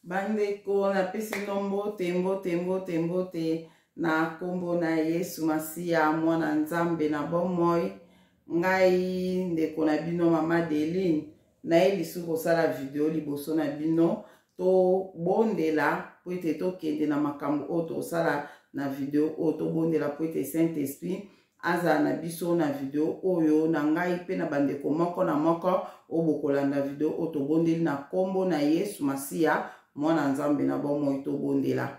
Bandeko, napesi bino mbote, mbote, mbote, mbote na nkombo na Yesu Masiya, mwana Nzambe na bomoi. Ngai ndeko na bino Mama Deline, naye lisusu kosala video liboso na bino. Tobondela mpo ete tokende na makambo oyo tosala na video oyo. Tobondela mpo ete Saint Esprit azala na biso na video oyo, na ngai mpe na bandeko moko na moko oyo bokolanda video oyo. Tobondeli na nkombo na Yesu Masiya, mwana Nzambe na bomoi. Tobondela.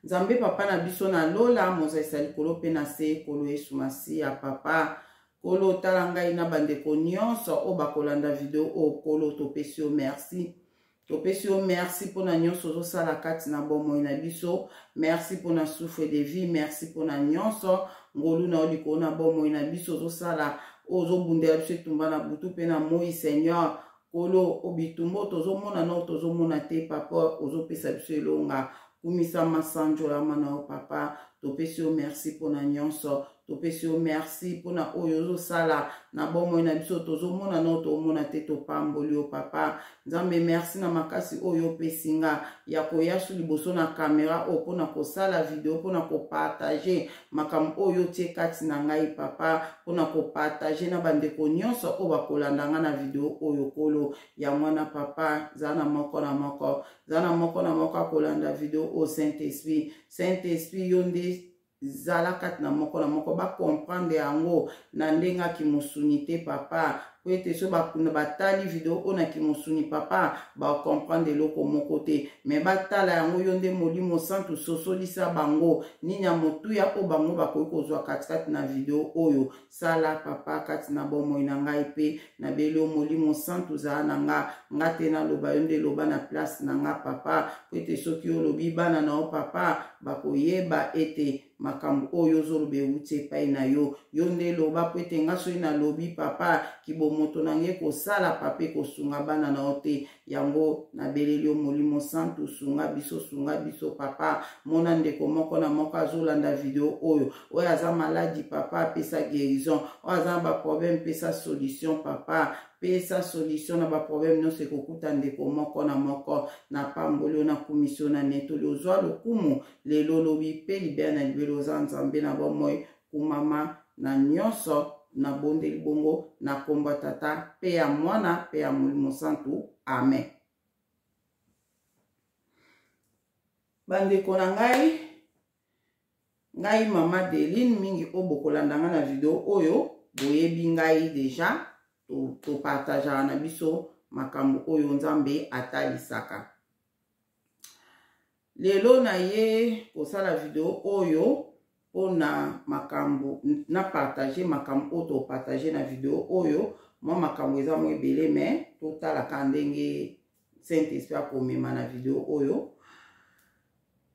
Nzambe Papa na biso na lola, mozalisa likolo mpe na se, Nkolo Yesu Masiya Papa, Nkolo, tala ngai na bandeko nyonso oyo bakolanda video oyo. Nkolo, topesi yo merci, topesi yo merci mpona nyonso ozosala kati na bomoi na biso. Merci mpona souffle de vie, merci mpona nyonso ngolu na yo likolo na bomoi na biso ozosala, oyo ozobundela biso etumba na butu mpe na moi. Seigneur Nkolo, obitumba oyo tozomona na oyo tozomona te, Papa, ozopesa biso elonga. Kumisama, sanjolama na yo Papa. Topesi yo merci mpona nyonso, topesi yo merci mpona oyo ozosala na bomoi na biso, tozomona na oyo tomona te. Topamboli yo Papa Nzambe. Merci na makasi oyo opesi nga ya koya su liboso na kamera oyo mpona kosala video, mpona kopartage makambo oyo otie kati na ngai Papa, mpona kopartage na bandeko nyonso oyo bakolanda nga na video oyo. Kolo, yango wana Papa, zala na moko na moko, zala na moko na moko akolanda video oyo. Saint Esprit, Saint Esprit, yo nde zala kati na moko na moko, bacomprendre yango na ndenge ya kimosuni te Papa, po ete so batali video oyo na kimosuni Papa, bacomprendre eloko moko te. Me batala yango, yo nde Molimo Santu, sosolisa bango nini ya motuya oyo bango bakoki kozwa katikati na video oyo. Sala Papa kati na bomoi na ngai mpe nabeli yo, Molimo Santu, zala na nga. Nga te naloba, yo nde loba na place na nga Papa, po ete soki olobi, bana na yo Papa bakoyeba ete makambo oyo ozoloba ewuti epai na yo. Yo nde loba, po ete nga soki nalobi Papa, kibomoto na ngai ekosala Papa, ekosunga bana na yo te. Yango nabeleli yo, Molimo Santu, sunga biso, sunga biso Papa. Mona ndeko moko na moko azolanda video oyo. Oyo aza maladi Papa, apesa guérison. Oyo aza na baproblème, pesa solution Papa, pesa solution na baproblème nyonso ekokuta ndeko moko na moko. Napamboli yo, nakumisi yo, na netoli. Ozwa lokumu lelo, lobi mpe libela na libela. Oza Nzambe na bomoi, kumama na nyonso. Nabondeli bongo na nkombo ya Tata mpe ya Mwana mpe ya Molimo Santu, amen. Bandeko na ngai, ngai Mama Deline, mingi oyo bokolanda ngai na video oyo boyebi ngai deja, topartageaka na biso makambo oyo Nzambe atalisaka. Lelo na ye kosala video oyo mpona makambo na partage, makambo oyo topartage na video oyo. Mwa makambo eza mwa ebele, me totalaka ndenge Saint Esprit akomema na video oyo.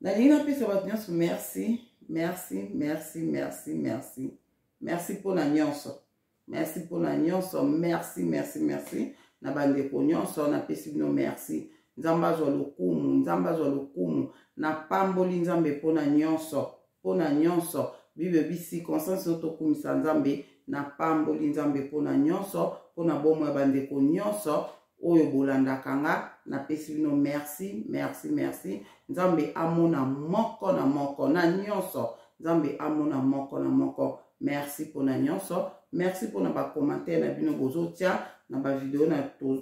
Nalingi napesa bato nyonso merci, merci, merci, merci, merci, merci mpona nyonso, merci mpona nyonso, merci, merci, merci na bandeko nyonso. Napesi bino merci. Nzambe azwa lokumu, Nzambe azwa lokumu. Napamboli Nzambe mpona nyonso, mpona nyonso. Bible ebi circonstance oyo tokumisa Nzambe. Napamboli Nzambe mpona nyonso, mpona bomoi ya bandeko nyonso oyo bolandaka nga. Napesi bino merci, merci, merci. Nzambe amona moko na moko na nyonso, Nzambe amona moko na moko. Merci mpona nyonso, merci mpona bacommentaire na bino bozotia na bavideo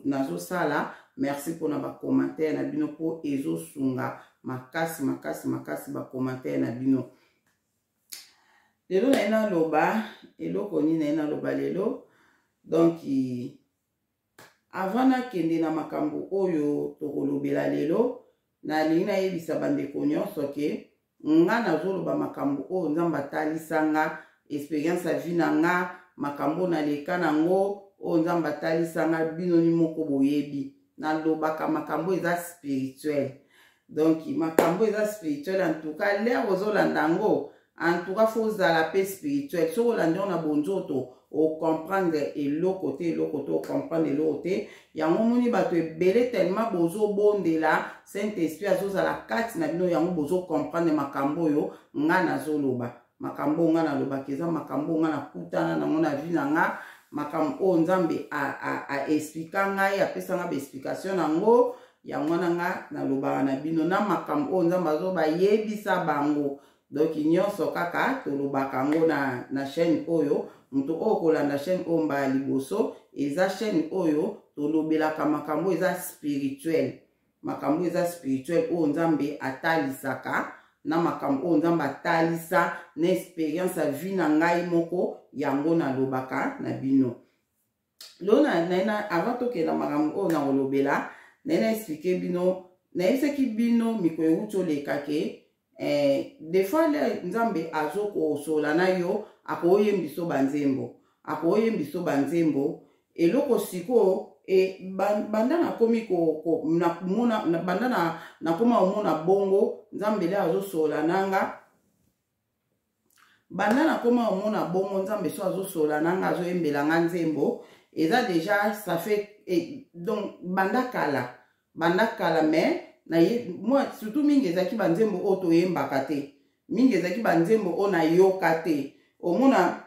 nazosala. Merci mpona bacommentaire na bino, mpo ezosunga makasi, makasi, makasi, bacommentaire na bino. Lelo naye naloba eloko nini? Naye naloba lelo, donc avant nakende na makambo oyo tokolobela lelo, nalingi nayebisa bandeko nyonso ke nga nazoloba makambo oyo Nzambe atalisa nga, experience ya vie na nga, makambo naleka nango, oyo Nzambe atalisa nga. Bino ni moko boyebi, nalobaka makambo eza spirituel. Donc makambo eza spirituel, en tout cas l'heure ozolanda yango, en tout cas faut ozala mpe spirituel. Soki olandi yango na bonzoto, ocomprendre eloko te, eloko te, ocomprendre eloko te. Yango omoni bato ebele, tellement bozobondela, Saint Esprit azozala kati na bino, yango bozocomprendre makambo oyo nga nazoloba. Makambo oyo nga nalobaka eza makambo oyo nga nakutana nango na vie na nga, makambo oyo Nzambe aexplika ngai, apesa nga baexplication nango. Yango wana nga nalobaka na bino na makambo oyo Nzambe azobayebisa bango. Donc nyonso kaka tolobaka yango na chaîne oyo. Moto oyo kolanda chaîne oyo mbala liboso, eza chaîne oyo tolobelaka makambo eza spirituel, makambo eza spirituel oyo Nzambe atalisaka, na makambo oyo Nzambe atalisa na expérience ya vie na ngai moko, yango nalobaka na bino. Lelo na avant tokenda makambo oyo nakolobela, naye na expliquer bino. Nayebisaki bino mikolo euti oleka ke des fois le Nzambe azokosola na yo, akoyembiso banzembo, akoyembiso banzembo. Eloko sikoyo banda nakomi ko, banda nakoma komona bongo Nzambe le azosola nanga, banda nakoma komona bongo Nzambe so azosola nanga, azoyembela nga nzembo, eza déjà ça fait donc banda kala, banda kala. Mais na moi surtout mingi ezalaki banzembo oyo toyembaka te, mingi ezalaki banzembo oyo nayoka te. Omona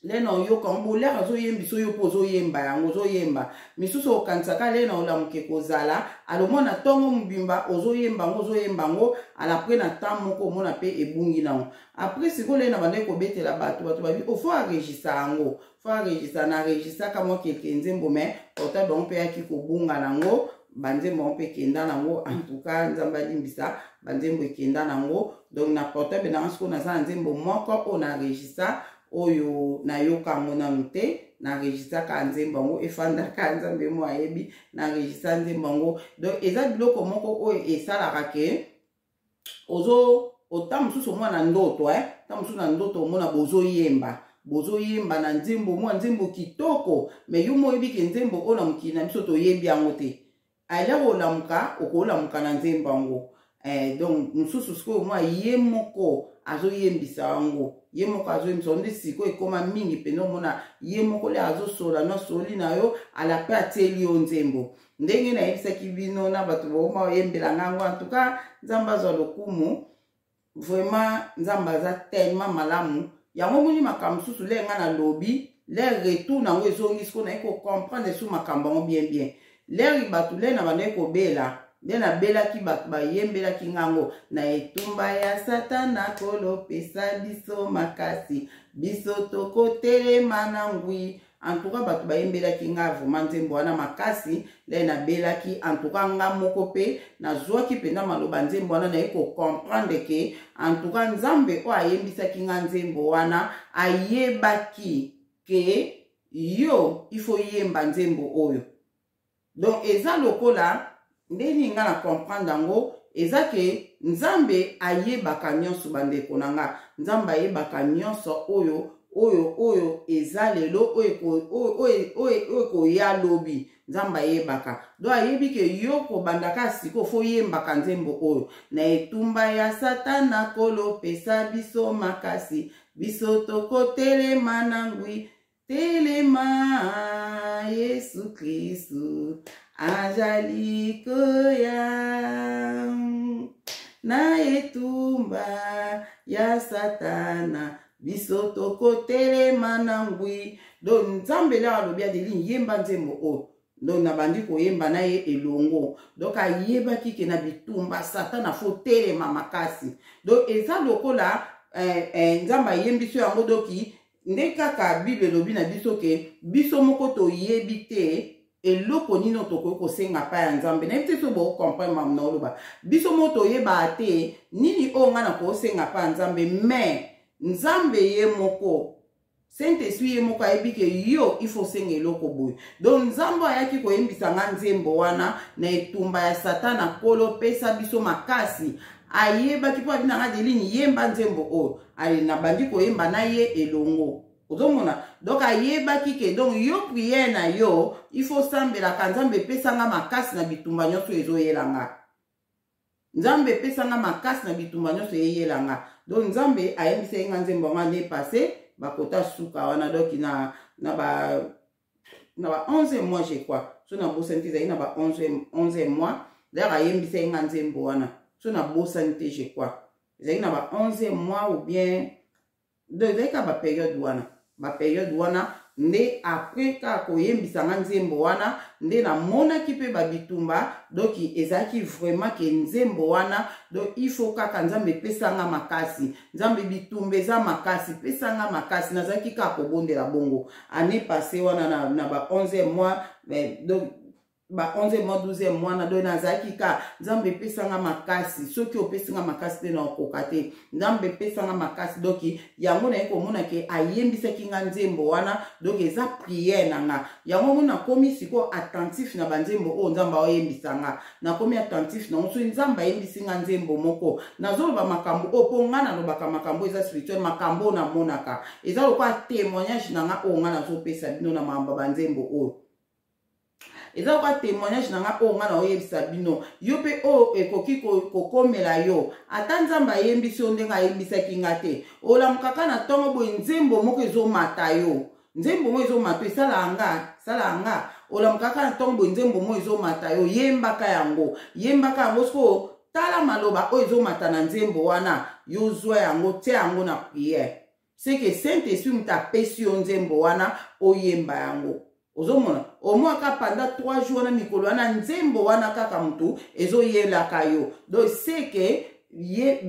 lena oyoka ngo bolere azoyembisa oyo mpo ozoyemba yango, ozoyemba misusu, okanisaka lena olamuke kozala alomona ntongo mobimba ozoyemba yango, ozoyemba yango. Après na temps moko omona mpe ebungi nango. Après sikoyo lena bandaki kobetela bato, bato babi ofo aregistra yango, fo aregistra. Na enregistraka mwa quelques nzembo, mais portable yango mpe yaki kobunga nango, banzembo yango mpe ekenda nango. En tout cas Nzambe alimbisa, banzembo ekenda nango. Donc na portable nanga sikoyo naza na nzembo moko oyo na enregistra, oyo nayoka yango nanu te. Naenregistraka nzembo yango, efandaka, Nzambe mo ayebi. Naenregistra nzembo yango. Donc eza biloko moko oyo esalaka ke ozo ota mosusu omona na ndoto, ta mosusu na ndoto omona bozoyemba, bozoyemba na nzembo, mwa nzembo kitoko, mais yo mo oyebi ke nzembo oyo na mokili na biso toyebi yango te. Alere olamuka, okolamuka na nzembo yango. Donc mosusu sikoyo mwa ye moko azoyembisa yango, ye moko azoyembisa yango. Nde sikoyo ekóma mingi mpenza, omona ye moko le azosola no asoli na yo, ala mpe atieli yo nzembo. Ndenge nayebisaki bino na bato booma oyembela ngango. En tout cas Nzambe azwa lokumu, vraiment Nzambe aza tellement malamu. Yango omoni makambo mosusu le nga nalobi, le retour nango ezongi sikoyo, naye kocomprendre su makambo yango bien bien. Leri bato le na bandaki kobela, nde nabelaki, bato bayembelaki ngango na etumba ya Satana, kolopesa biso makasi, biso tokotelema na ngwi. En tout cas bato bayembelaki nga vraiment nzembo wana makasi le nabelaki. En tout cas nga moko mpe nazwaki mpenza maloba nzembo wana, naye kocomprendre ke en tout cas Nzambe oyo ayembisaki nga nzembo wana ayebaki ke yo il faut yemba nzembo oyo. Donc eza lokola ndeni nga na comprendre yango, eza ke Nzambe ayebaka nyonso. Bandeko na nga, Nzambe ayebaka nyonso oyo eza lelo, oyo ekoya lobi, Nzambe ayebaka. Donc ayebi ke yo kobandaka sikoyo fo yembaka nzembo oyo na etumba ya Satana, kolopesa biso makasi, biso tokotelema na ngwi. Telema, Yesu Kristu azali koya na etumba ya Satana, biso tokotelema na ngwi. Donc Nzambe lelo alobi: "Adeline, yemba nzembo oyo." Donc nabandi koyemba na ye elongo. Donc ayebaki ke na bitumba Satana fo telema makasi. Donc eza lokola Nzambe ayembi so yango. Doki nde kaka Bible elobi na biso ke biso moko toyebi te eloko nini tokoki kosenga pa ya Nzambe. Nayebi te so bocomprendre mamu na oloba. Biso moko toyebaka te nini oyo ngai nakosenga pa ya Nzambe, mais Nzambe ye moko, Saint Esprit ye moko ayebi ke yo il faut osenga eloko boye. Donc Nzambe ayaki koyembisa nga nzembo wana na etumba ya Satana, Nkolo pesa biso makasi. Ayebaki mpo abi nanga: "Adeline, yemba nzembo oyo." Ale nabandi koyemba na ye elongo, ozomona. Donc ayebaki ke donc yo prière na yo il faut osambelaka: "Nzambe, epesanga makasi na bitumba nyonso ezoyelanga. Nzambe, epesanga makasi na bitumba nyonso eyelanga." Donc Nzambe ayembisa ye nga nzembo yango année passée, bakota suka wana. Donc na ba 11 mois, je crois, so nabosani te, ezali na ba 11 mois. D'ailleurs ayembisa ye nga nzembo wana, so nabosani te, je crois ezali na ba 11 mois ou bien donc ezali kaka bapériode wana, bapériode wana. Nde après kaka koyembisa nga nzembo wana, nde namonaki mpe babitumba. Donc ezalaki vraiment ke nzembo wana, donc il faut kaka Nzambe epesa nga makasi. Nzambe, bitumba eza makasi, pesa nga makasi. Nazalaki kaka kobondela bongo année passée wana na ba 11 mois, donc ba 11 mois, 12 mois na. Donc nazalaki ka: Nzambe, epesanga makasi. Soki opesinga makasi te, na okoka te. Nzambe, epesanga makasi. Donc yango naye komona ke ayembisaki nga nzembo wana. Donc eza prière na nga. Yango ngo nakomi sikoyo attentif na banzembo oyo Nzambe aoyembisa nga. Nakomi attentif nango. Soki Nzambe ayembisi nga nzembo moko, nazoloba makambo oyo mpo nga nalobaka makambo eza spirituel. Makambo oyo namonaka eza lokola témoignage na nga oyo nga nazopesa bino na makambo ya banzembo oyo. Eza lokola témoignage na nga oyo nga na oyebisa bino. Yo mpe oyo ekoki kokomela yo, ata Nzambe ayembisi yo ndenge ayembisaki nga te, olamukaka na ntongo boye, nzembo moko ezomata yo, nzembo moko ezomata. Esalaka nga, esalaka nga. Olamukaka na ntongo boye, nzembo moko ezomata yo, yembaka yango, yembaka yango. Sikoyo tala maloba oyo ezomata na nzembo wana, yo zwa yango, tia yango na prière. C'est que Saint Esprit moto apesi yo nzembo wana, oyemba yango. Ozomona omwaka pendant 3 jours wana, mikolo wana, nzembo wana kaka motu ezoyelaka yo. Donc c'est que ye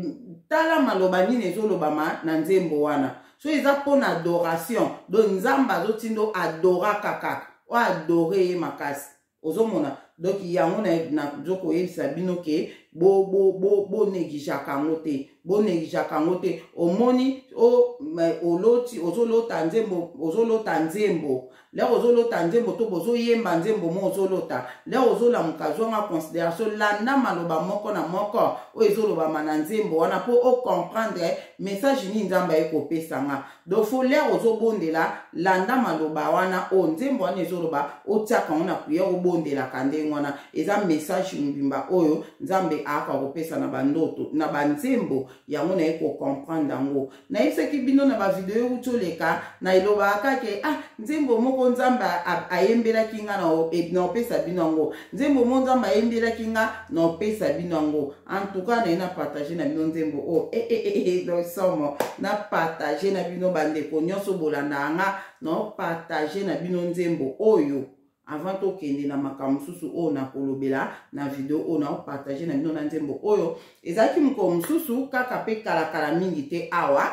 tala maloba nini ezolobama na nzembo wana. So eza mpona adoration, donc Nzambe azotinda adoraka kaka, oyo adore ye makasi. Ozomona? Donc yango nazokoyebisa bino ke bonégligeaka yango te, bonégligeaka yango te. Omoni, oloti, ozolota nzembo, ozolota nzembo, lere ozolota nzembo to bozoyemba nzembo mo, ozolota, lere ozolamuka, zwanga considération, landa maloba moko na moko oyo ezolobama na nzembo wana mpo ocomprendre message nini Nzambe aye kopesa nga. Donc faut lere ozobondela, landa maloba wana oyo nzembo wana ezoloba, otiaka yango na prière, obondelaka ndenge wana. Eza message mobimba oyo Nzambe ayaka kopesa na bandoto, na banzembo. Yango naye kocomprendre yango. Nayebisaki bino na bavideo euti oleka, na elobaka kake: ah, nzembo moko Nzambe ayembelaki nga, na opesa bino yango. Nzembo moko Nzambe ayembelaki nga, na opesa bino yango. En tout cas, naye na partage na bino nzembo oyo. Eh, eh, eh, eh, somo na partage na bino. Bandeko nyonso bolanda nga, na partage na bino nzembo oyo avant tokende na makambo mosusu oyo nakolobela na video oyo. Naopartage na bino na nzembo oyo. Ezalaki mokolo mosusu kaka mpe kalakala mingi te awa,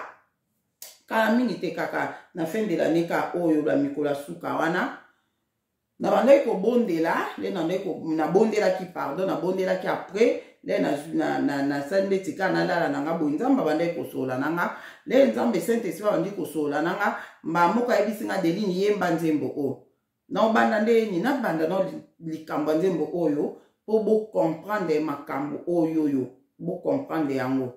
kala mingi te, kaka na fin de l'année ka oyo, bamikolo ya suka wana. Nabandaki kobondela le nabondelaki, pardon, nabondelaki. Après le nasali ndeti kaka nalala na nga boye, Nzambe abandaki kosolola na nga. Le Nzambe, Saint Esprit, abandi kosolola na nga. Mbaa moko ayebisi nga: "Deline, yemba nzembo oyo." Naobanda ndeni? Nabanda na likambo ya nzembo oyo mpo bocomprendre makambo oyo, oyo bocomprendre yango.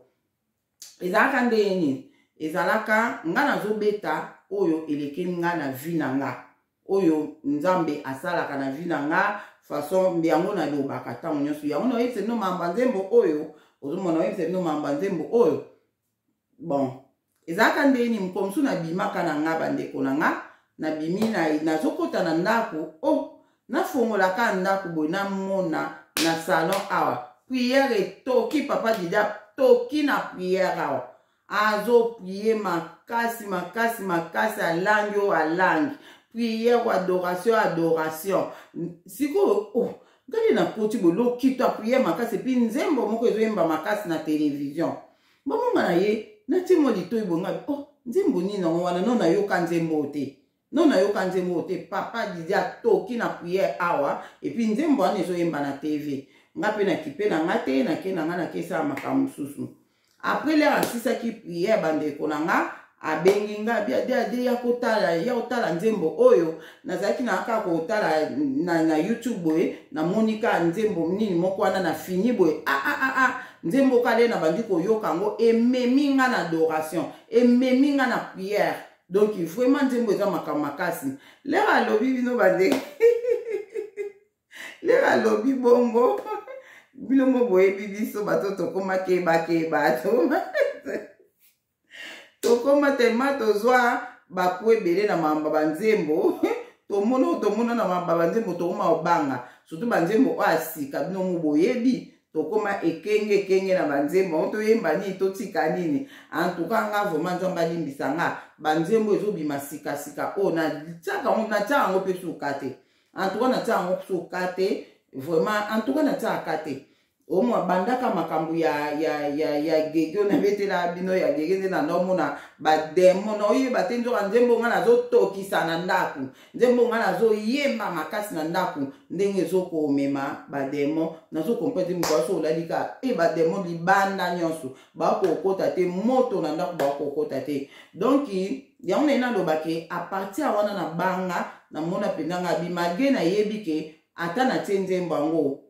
Ezalaka ndenge nini? Ezalaka nga nazobeta oyo elekeli nga na vie na nga, oyo Nzambe asalaka na vie na nga, façon yango nalobaka ntango nyonso. Yango naoyebisa bino makambo ya nzembo oyo. Ozomona, oyebisa bino makambo ya nzembo oyo. Bon, ezalaka ndenge nini? Mokolo mosusu nabimaka na nga, bandeko na nga, nabimi, nazokɔta na ndako o oh, nafongolaka ndako boye, namona na salon awa prière etoki. Papa Dida toki na prière awa, azoprie makasi makasi makasi, alangi oyo alangi prière, adoration, adoration. Sikoyo, oh, ngai nakoti boye, lokito ya prière makasi, et puis nzembo moko ezoyemba makasi na télévision. Bamonga na ye, natie mwa litoi bonga: oh, nzembo nini yango wana? No, nayoka nzembo te, no, nayoka nzembo te. Papa Didi atoki na prière awa, et puis nzembo wana ezoyemba na TV. Nga mpe nakipe na nga te, nake na nga, nakesala makambo mosusu. Après lere asisaki prière, bandeko na nga, abengi nga bi: "Ade, ade, ya kotala, ya kotala nzembo oyo." Nazalaki na kaka kotala na YouTube boye, namoni kaka nzembo nini moko wana na fini boye. Ah, ah, ah, ah. Nzembo kale na bandi koyoka yango, ememi nga na adoration, ememi nga na prière. Donc vraiment nzembo eza makambo makasi. Lere alobi bino bande, lere alobi bongo, bino mo boyebi biso bato tokóma kebakeba, tokóma tellement tozwa baku ebele na mamba banzembo. Tomona oyo tomona na mamba banzembo, tokóma obanga, surtout banzembo oyo asika. Bino mo boyebi. Tokóma ekenge ekenge na banzembo yango, toyemba nini, totika nini? En tout cas, nga vraiment, Nzambe alimbisa nga, banzembo ezobima sikasika oyo, natiaka yango, natia yango mpe suka te. En tout cas, natia yango suka te, vraiment. En tout cas, natiaka te. Omwa bandaka makambo ya gege oyo nabetela bino, ya gege nde naomona badémons. Naoyeba te, nzoka nzembo nga nazotokisa na ndako, nzembo nga nazoyemba makasi na ndako, ndenge ezokomema badémons. Nazocomprendre te. Moto aso olali kaka e badémons libanda nyonso bakokota te, moto na ndako bakokota te. Donc yango naye nalobake, à partir ya wana na banga, namona mpenza nga abi, malgré nayebi ke ata natie nzembo yango,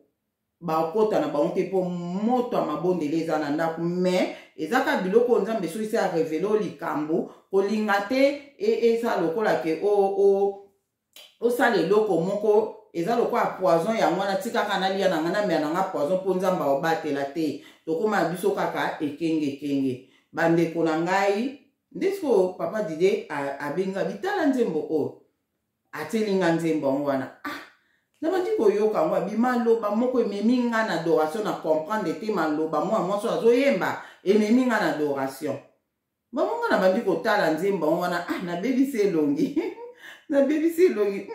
bakota na bango te, mpo moto ya mabondeli eza na ndako. Mais eza kaka biloko oyo Nzambe soki se arévéler o likambo, kolinga te eza lokola ke osala eloko moko eza lokola poison. Yango wana, tikaka nalia na nga, namela na nga poison, mpo Nzambe aobatela te. Tokóma na biso kaka ekenge ekenge, bandeko na ngai. Nde sikoyo papa Dide abenga, bitala nzembo oyo, atieli nga nzembo yango wana. Ah, nabandi koyoka yango, abi maloba moko ememi nga na adoration. Na comprendre te, maloba mwa mwasi oyo azoyemba ememi nga na adoration. Bango nga nabandi kotala nzembo yango wana. Ah, nabebisi elongi, nabebisi elongi.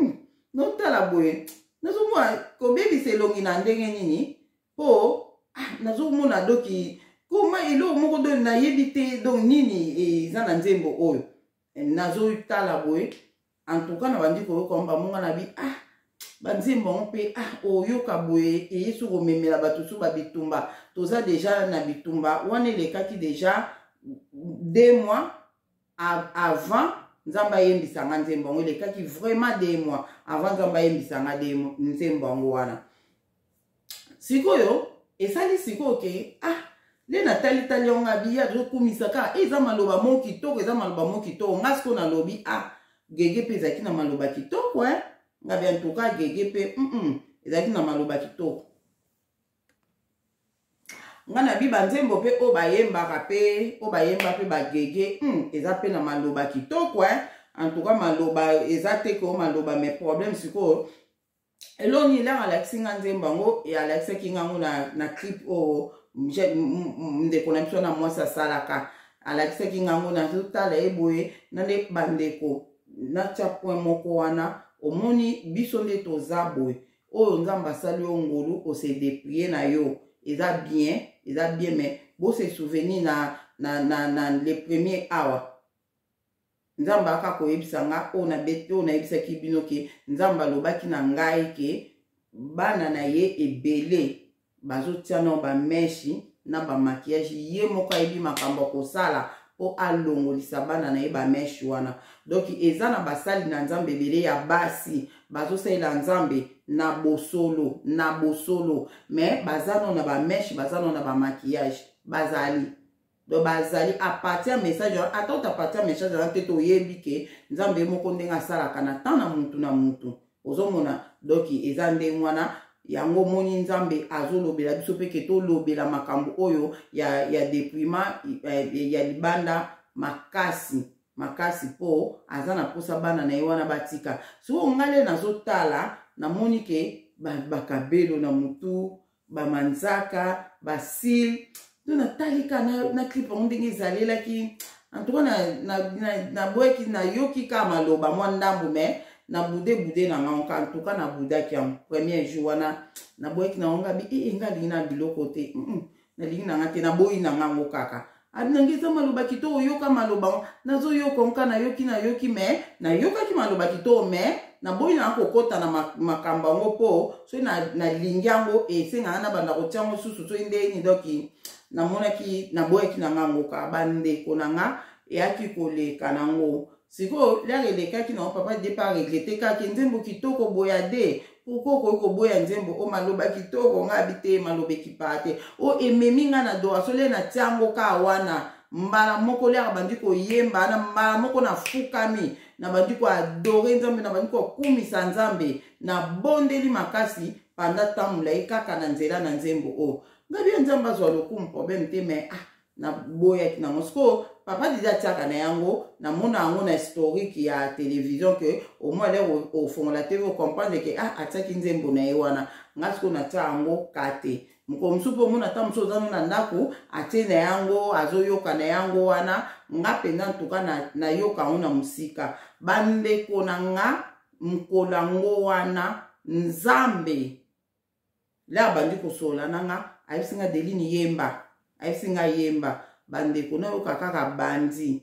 Notala boye, nazomona kobebisa elongi na ndenge nini, mpo ah, nazomona doki koma eloko moko do nayebi te. Donc nini eza na nzembo oyo nazotala boye? En tout cas, nabandi koyoka bamonga na bi, ah, banzembo yango mpe, ah, oyoka boye, eye so komemela bato so babitumba. Toza déjà na bitumba wana, elekaki déjà 2 mois avant Nzambe ayembisanga nzembo yango. Elekaki vraiment 2 mois avant Nzambe ayembisanga nzembo yango wana. Sikoyo esali sikoyo ke, ah, nde natalitali yango, abi ya tokumisa kaka, eza maloba mo kitoko, eza maloba mo kitoko. Nga sikoyo nalobi, ah, gege mpe ezalaki na maloba kitoko, eh? Ngabi, en tout cas, gege mpe ezalaki na maloba kitoko. Nga na bi banzembo mpe oyo bayembaka mpe oyo bayemba mpe bagege, eza mpe na maloba kitoko, eh? En tout cas, maloba eza te ke o maloba, mais problème sikoyo eloni elanga. Alakisi nga nzembo yango, alakisaki nga yango na clip oyo ndeko na biso na mwasi asalaka. Alakisaki nga yango, nazotala ye boye na nde. Bandeko, natya point moko wana. Omoni biso nde toza boye, oyo Nzambe asali yo ngolu, ose dépouiller na yo, eza bien, eza bien. Mais bose souvenir na le premier awa, Nzambe aka koyebisa nga oyo nayebisaki bino ke Nzambe alobaki na ngai ke bana na ye ebele bazotia nao bamèches na bamaquillage. Ye moko ayebi makambo ya kosala mpo alongolisa bana na ye bamèches wana. Donc eza na basali na Nzambe ebele ya basi bazosalela Nzambe na bosolo, na bosolo, mais baza nao na bamèches, baza nao na bamaquillage, bazali. Donc bazali à partir ya message wana, ata ota partir ya message wana te, toyebi ke Nzambe moko ndenge asalaka na temps na mutu na mutu, ozomona. Donc eza ndenge wana yango omoni Nzambe azolobela biso mpe ke tolobela makambo oyo ya dépouillement ya libanda makasi makasi, mpo aza na mposa bana na ye wana batika. Sikoyo ngai nde nazotala, namoni ke bakabelo na mutu, bamanzaka, bacils to natali ka na clip yango ndenge ezalelaki. En tout cas, naboyaki, nayoki ka maloba mwa ndambo, mais nabude bude na ngango ka. En tout cas, nabudaki yango premier jour wana, naboyaki na yango. Ngabi ee, nga alingi na biloko te, nalingi na nga te, naboyi na ngango kaka. Abi nange eza maloba kitoko, oyoka maloba, nazoyoka nka nayoki, nayoki, mais nayokaki maloba kitoko, mais naboyi na kokɔta na makambo yango, mpo soki nalingi yango, esengaka na banda kotia yango susu soki ndeni. Donc namonaki, naboyaki na ngango kaka. Bandeko na nga, eyaki koleka nango. Sikoyo l'heure elekaki nango, papa depa regretter kaka nzembo kitoko boya de, pourquoi okoki koboya nzembo o maloba kitoko? Nga abi te, maloba ekipaka te, o ememi nga na adoration. Le natia yango kaka wana, mbala moko l'heure bandi koyemba, na mbala moko nafukami, nabandi koadorer Nzambe, nabandi kokumisa Nzambe, nabondeli makasi panda temps molai kaka na nzela na nzembo oyo. Ngabi ya Nzambe azwa lokumu, problème te, mais ah, naboyaki nango. Sikoyo papa Didi atiaka na yango, namona yango na historique ya télévision ke au moins l'heure ofongola TV, ocomprendre ke ah, atiaki nzembo na ye wana. Nga sikoyo natia yango ka te. Mokolo mosusu mpe omona ata mosusu oza no na ndako, atie na yango, azoyoka na yango wana. Nga mpenza ntuka nayoka yango na mosika, bandeko na nga. Mokolo yango wana, Nzambe le abandi kosolola na nga, ayebisi nga: "Deline, yemba." Ayebisi nga: "Yemba." Bandeko, nayoka kaka bandi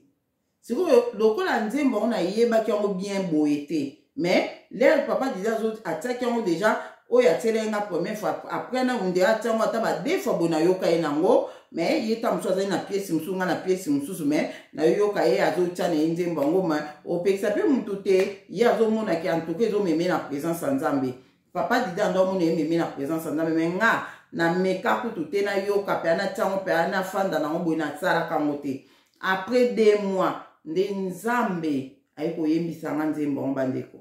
sikoyo lokola nzembo yango nayebaki yango bien boye te, mais l'heure papa Didi atiaki yango déjà, oyo atielaki nga première fois, après na nde atia yango ata ba deux fois boye, nayoka ye nango. Mais ye ta mosusu azali na pièce mosusu, nga na pièce mosusu, mais nayoka ye azotia na ye nzembo yango. Ma opekisa mpe motu te, ye azomonaki antuka ezomeme na présence ya Nzambe. Papa Didi ando amona ememi na présence ya Nzambe, mais nga nameka kutu te nayoka mpe anatia yango mpe anafanda nango boye, nasalaka yango te. Après 2 mois nde Nzambe aye koyembisa nga nzembo yango. Bandeko,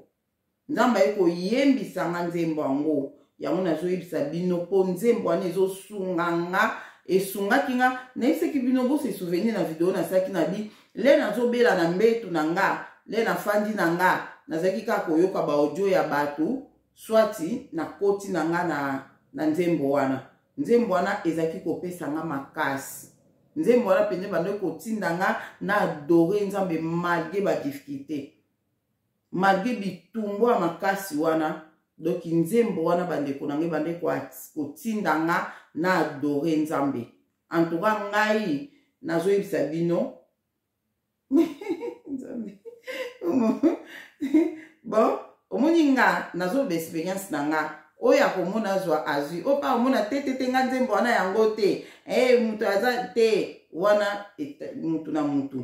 Nzambe aye koyembisa nga nzembo yango. Yango nazoyebisa bino mpo nzembo wana ezosunga nga, esungaki nga. Nayebisaki bino, bose souvenir na video nasalaki na bi le nazobela na mbetu na nga, le nafandi na nga, nazalaki kaka koyoka baaudio ya bato, swati nakoti na nga na nzembo wana. Nzembo wana ezalaki kopesa nga makasi. Nzembo wana mpenza ebandaki kotinda nga na adorer Nzambe malgré badifficulté, malgré bitumbu ya makasi wana. Donc nzembo wana, bandeko na ngai, ebandaki kotinda nga na adorer Nzambe. En tout cas, ngai nazoyebisa bino, Nzambe, bon, omoni nga nazoloba expérience na nga. Oyo akomona azwa, azwi. Oyo mpa omona te te te, nga nzembo wana yango te. Moto aza te wana, mutu na mutu.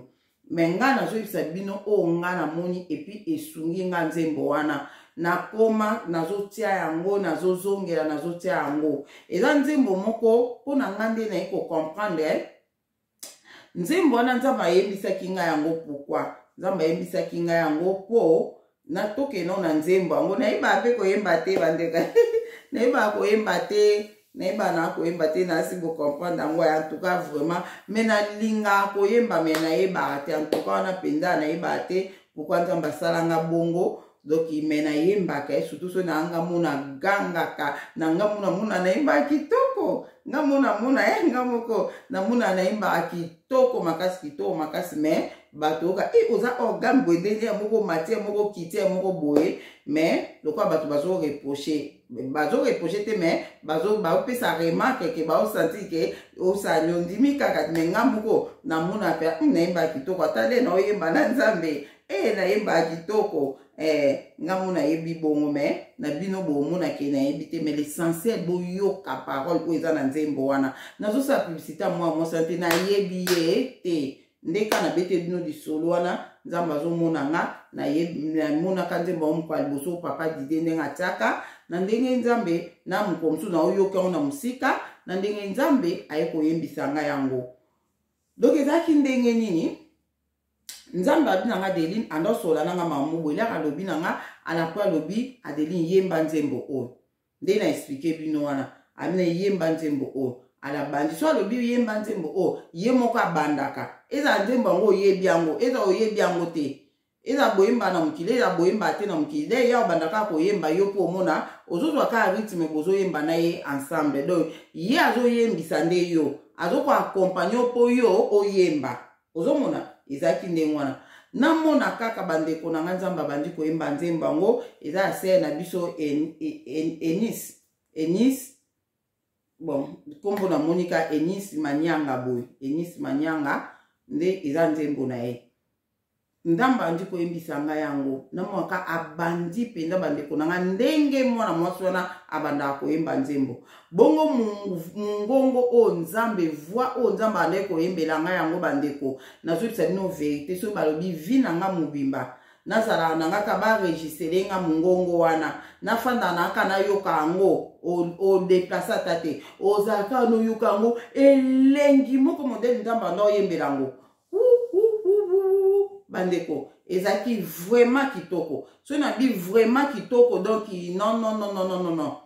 Mais nga nazoyebisa bino oyo nga namoni et puis esungi nga. Nzembo wana nakoma nazotia yango, nazozongela, nazotia yango. Eza nzembo moko mpo na nga nde naye kocomprendre nzembo wana. Nzambe ayebisaki ngai yango. Pourquoi Nzambe ayebisaki ngai yango? Mpo natokeno na nzembo yango, nayebaka mpe koyemba te. Bandeka, nayebaka koyemba te, nayebaka na koyemba te. Nasi bocomprendre yango. En tout cas, vraiment, mais nalingaka koyemba, mais nayebaka te. En tout cas, wana mpenza nayebaka te pourquoi Nzambe asalanga bongo. Donc, mais nayembaka ye, surtout so na nga mona gangaka na nga mona mona, nayembaka kitoko. Nga mona mona ye, nga moko namona nayembaka kitoko makasi, kitoko makasi. Mais bato oyoka e oza organe boye, ndenge ya moko matière moko kiti ya moko boye. Mais lokola bato bazoreproche, bazoreproche te, mais baopesa remarque ke baosentir ke osali, ondimi kaka. Mais nga moko namona mpe nayembaka kitoko. Ata nde naoyemba na Nzambe e, nayembaka kitoko. Nga mo nayebi bongo, mais na bino bomonake nayebi te. Mais l'essentiel, boyoka parole oyo eza na nzembo wana. Nazosala publicité ya mwa mwasi te, nayebi ye te. Nde ka nabete bino lisolo wana, Nzambe azomona nga. Namonaka nzembo yango mokolo ya liboso, papa Dide ndenge atiaka na ndenge Nzambe na mokolo mosusu naoyoka yango na mosika, na ndenge Nzambe aye koyembisa ngai yango. Donc ezalaki ndenge nini? Nzambe alobi na nga: "Adeline." Andosola na nga mamu boye, elaka alobi na nga alapo, alobi: "Adeline, yemba nzembo oyo." Nde na expliquer bino wana, abi na yemba nzembo oyo. Alabandi so, alobi: "Yemba nzembo oyo." Ye moko abandaka. Ezala nzembo yango oyebi yango, ezala oyebi yango te, eza boyemba na mokili, eza boyemba te na mokili, de ya obanda kaka koyemba. Yo mpo omona ozozwa kaka rythme, bozoyemba na ye ensemble. Donc ye azoyembisa nde yo azokoaccompagner mpo yo oyemba. Ozomona ezalaki ndenge wana. Namona kaka, bandeko na ngai, Nzambe abandi koyemba nzembo yango. Eza ya sœur na biso Enis, Enis. Bon, nkombo namoni ka Enis Manyanga boye, Enis Manyanga nde eza nzembo na ye. Nzambe andi koyembisa ngai yango, namonaka abandi mpenza. Bandeko na ngai, ndenge mwana mwasi wana abandaka koyemba nzembo bongo, mongongo oyo Nzambe, voix oyo Nzambe andaki koyembela ngai yango, bandeko, nazoyebisa bino vérité, soki balobi vie na nga mobimba nazalaka na nga ka baenregistrer nga mongongo wana, nafandaka na kaka nayoka yango, odéplacer ata te, ozalaka noyoka yango elengi moko, modèle Nzambe anda oyembela yango. Bandeko, ezalaki vraiment kitoko. Soki nabi vraiment kitoko, donc non, non, non, non, non, non, non.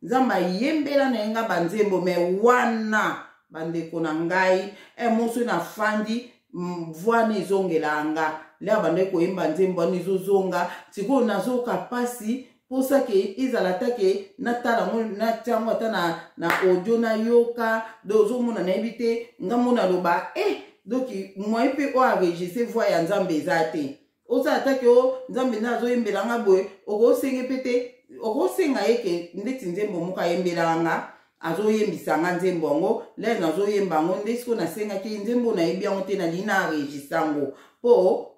Nzambe ayembela na ye nga banzembo, mais wana, bandeko na ngai, moso nafandi, voix ezongela nga. Lere bandeki koyemba nzembo wana, ezozonga. Sikoyo nazoka mpasi. mposa ke ezala ata ke natala yango, natia yango ata na audio, nayoka. Donc ozomona, nayebi te, nga mona aloba e donc moyen mpe oyo enregistre voix ya Nzambe eza te. Osala ata ke o Nzambe nde azoyembela nga boye, okosenge mpe te, okosenga ye ke ndeti nzembo moko ayembelaka nga, azoyembisa nga nzembo yango, lere nazoyemba yango nde sikoyo nasengaki nzembo, nayebi yango te, nalingi na enregistre yango mpo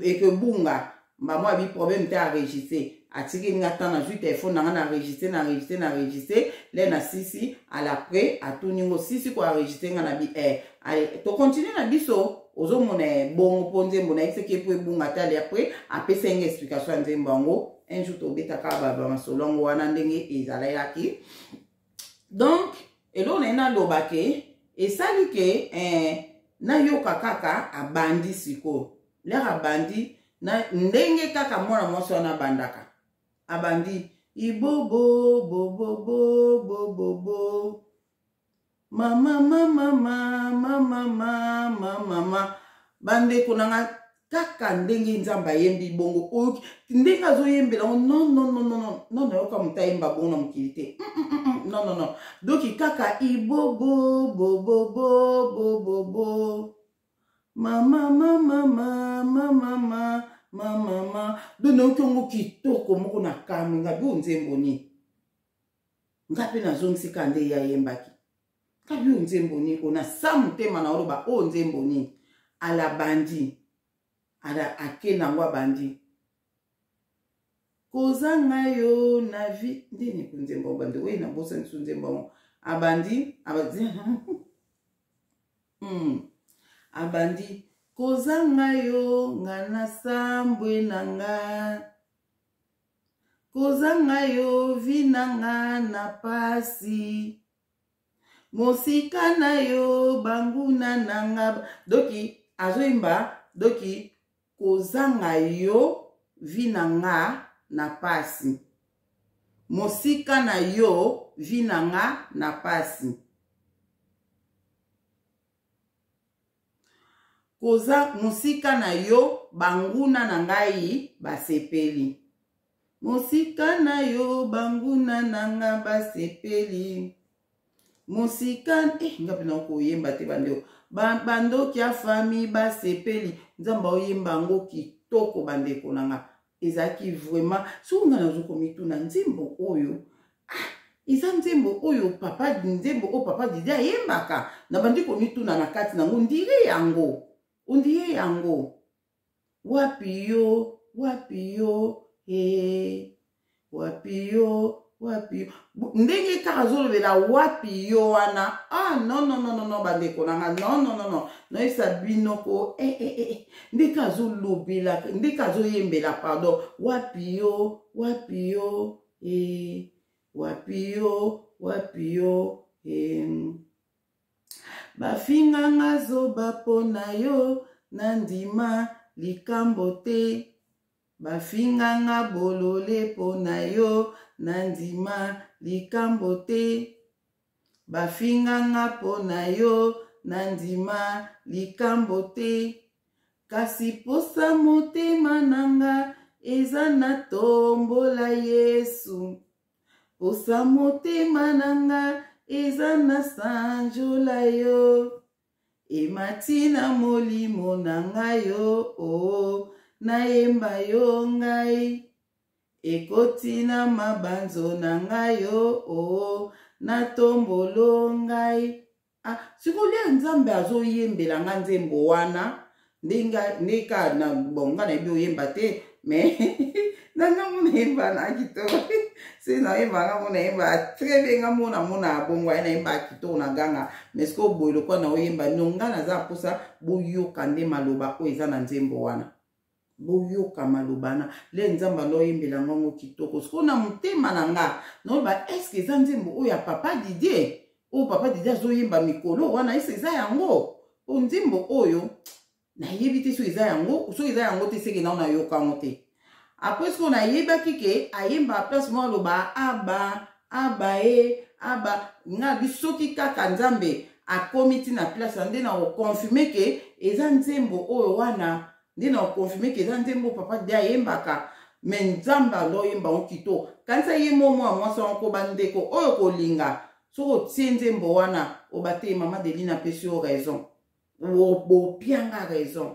ekebunga mbamo abi problème te, enregistre. Atiki nga ntan, nazwi telefone na nga, na enregistre, na enregistre, na enregistre. Le na sisi à l'après atuni ngo sisi ko enregistre nga na bi eh, allez, tocontinue na biso. Ozomona bongo mpo nzembo nayebisaki ye mpo ebunga te. Ale après apesa nga explication ya nzembo yango. Un jour tobetaka bamasolo yango wana ndenge ezalaki. Donc eloko na ye naloba ke esali ke nayoka kaka abandi sikoyo, lere abandi na ndenge kaka mwana mwasi wana abandaka, abandi ibobo bobobo bobobo mama mama mama mama mama. Bandeko na nga, kaka ndenge Nzambe ayembi bongo, oyoki ndenge azoyembela ngo. Non, non, non, non, non, nayoka moto ayemba bongo na mokili te. Non, non, non. Donc kaka ibobo bobobo bobobo mama mama mama mama mama. Donc nayoki yango kitoko moko na kamwe. Nga bi o nzembo nini? Nga mpe nazongisika nde ye ayembaki kabi oyo nzembo nini oyo? Nasa motema na oloba oyo nzembo nini? Alabandi ala ake nango, abandi kozanga yo na vie ndeni ko nzembo yango. Bandi oyo nabosani so nzembo yango, abandi abandi Abandi kozanga yo, nga nasambwe na nga, kozanga yo vie na nga na pasi, mosika na yo banguna na nga. Doki azoyimba doki kozanga yo vie na nga na pasi, mosika na yo vie na nga na pasi, koza mosika na yo banguna na ngai basepeli, mosika na yo banguna na nga basepeli, mosika nga mpe nakoyemba te. Bandeko, bandoki ya famille basepeli. Nzambe aoyemba yango kitoko. Bandeko na nga, ezalaki vraiment soki nga nazokomituna nzembo oyo, ah, eza nzembo oyo papa, nzembo oyo papa Didi ayembaka. Nabandi komituna na kati nango, ndire yango, ondire yango wapi yo, wapi yo, e wapi yo, wapi yo, ndenge kaka azolobela wapi yo wana. Ah, non, non, non, non, non, bandeko na nga, non, non, non, non, noyebisa bino ko eh, eh, eh, ndenge azolobela, ndenge azoyembela, pardon, wapi yo, wapi yo, e wapi yo, wapi yo, e bafinganga zoba mpo na yo, nandima likambo te, bafinganga bolole mpo na yo, nandima likambo te, bafinganga mpo na yo, nandima likambo te, kasi posa motema na nga eza na tombola Yesu, posa motema na nga eza na sanjola yo, emati na molimo na ngai yo o oh, nayemba yo ngai, ekoti na mabanzo na ngai yo o oh, natombolo ngai. Ah, sikoyo lia Nzambe azoyembela nga nzembo wana ndenge ndeka na bon, nga nayebi oyemba te, mais na nga mona yemba na kitoko se nayemba, nga mona yemba très bien, nga mona mona bongo aye nayemba kitoko na ganga. Mais sikoyo boye lokwa na oyemba no, nga naza mposa boyoka nde maloba oyo eza na nzembo wana, boyoka maloba na le Nzambe ando oyembela ngango kitoko. Sikoyo na motema na nga naoloba, eske eza nzembo oyo ya papa Didier, oyo papa Didier azoyemba mikolo wana? Ese eza yango po nzembo oyo nayebi te soki eza yango. Soki eza yango te, seke nao nayoka yango te. Après sikoyo nayebaki ke ayemba place moko aloba aba aba e aba nga bi. Soki kaka Nzambe akomi ntina place nde na koconfirme ke eza nzembo oyo wana, nde na koconfirme ke eza nzembo papa de ayembaka. Me Nzambe ando oyemba yango kitoko. Kanisa ye mo mwa mwasi yango ko bandeko oyo kolinga soki otie nzembo wana obate mama Deline apesi yo raison. Bopianga raison.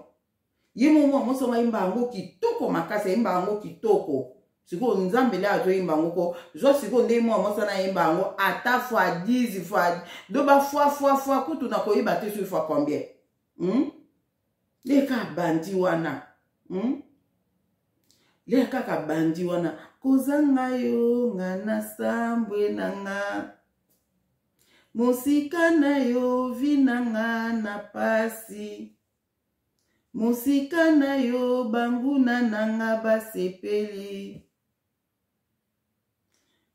Ye mo mwa mwasi yango ayemba yango kitoko makasi, ayemba yango kitoko. Sikoyo Nzambe nde azoyemba yango ko zwa sikoyo nde mwa mwasi wana ayemba yango ata fois 10 fois do ba fois fois fois kutu na koyeba te soki fois combien. Leka bandi wana. Leka kaka bandi wana kozanga yo nga na sambwe na nga mosika na yo vi na nga na pasi mosika na yo banguna na nga basepeli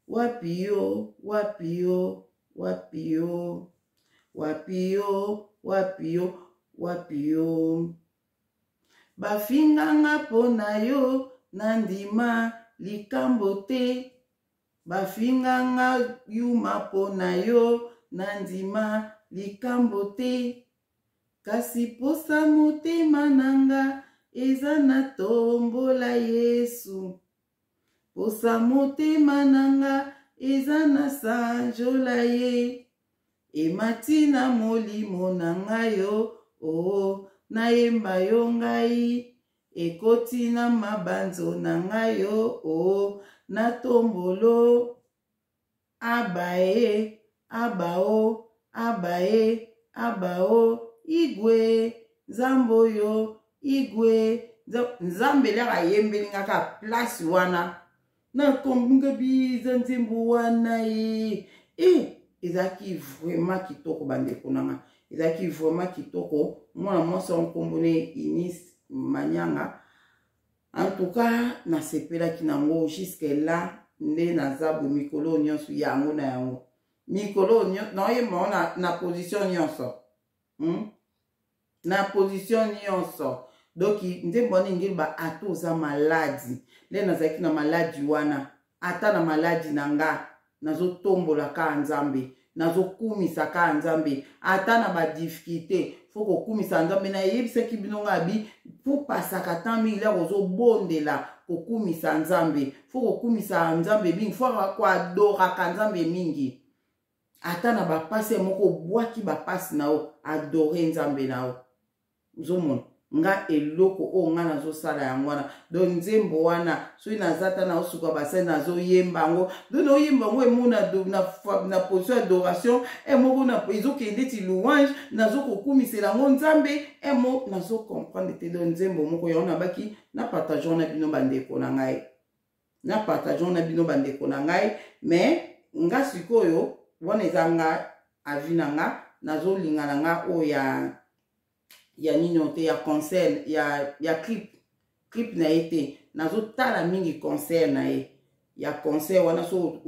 wapi yo wapi yo wapi yo wapi yo wapi yo wapi yo bafinganga mpo na yo nandima likambo te bafinganga yuma mpo na yo nandima likambo te kasi posa motema na nga eza na tombola Yesu posa motema na nga eza na sanjola ye emati na molimo na ngai yo oo nayemba yo ngai ekoti na mabanzo na ngai yo oo natombolo abae abao abae abao igwe nzambo yo igwe nzambe laka ayembeli nga kaka place wana nakombunga biza nzembo wana ye e ezalaki vraiment kitoko bandeko na nga ezalaki vraiment kitoko mwana mwasi yango nkombo ne Eunice Manyanga. En tout cas nasepelaki nango jusque là nde naza boye mikolo nyonso yango na yango mikolo naoyemba yango na position nyonso. Na position nyonso. Donc nzembo wana engeli ba ata oza maladi nde nazalaki na maladi wana ata na maladi na nga nazotombola kaka Nzambe nazokumisa kaka Nzambe ata na badifficulté fo kokumisa Nzambe. Nayebisaki bino nga bi po pasaka temps mingi lere ozobondela kokumisa Nzambe fo kokumisa Nzambe mingi fo koadoraka Nzambe mingi ata na bapasi moko obwaki bapasi na yo adore Nzambe na yo. Ozomona nga eloko oyo nga nazosala yango wana. Donc nzembo wana soki naza ta naosuka basali nazoyemba yango donc naoyemba yango emo na position ya adoration emoko ezokende ti louange nazokokumisela yango Nzambe emo nazocomprendre te. Donc nzembo moko yango nabaki na partage na bino bandeko na ngai na partage na bino bandeko na ngai. Mais nga sikoyo wana eza nga avis na nga nazolinga na nga oyo ya nini te ya concert ya clip na ye te nazotala mingi concert na ye ya concert wana. So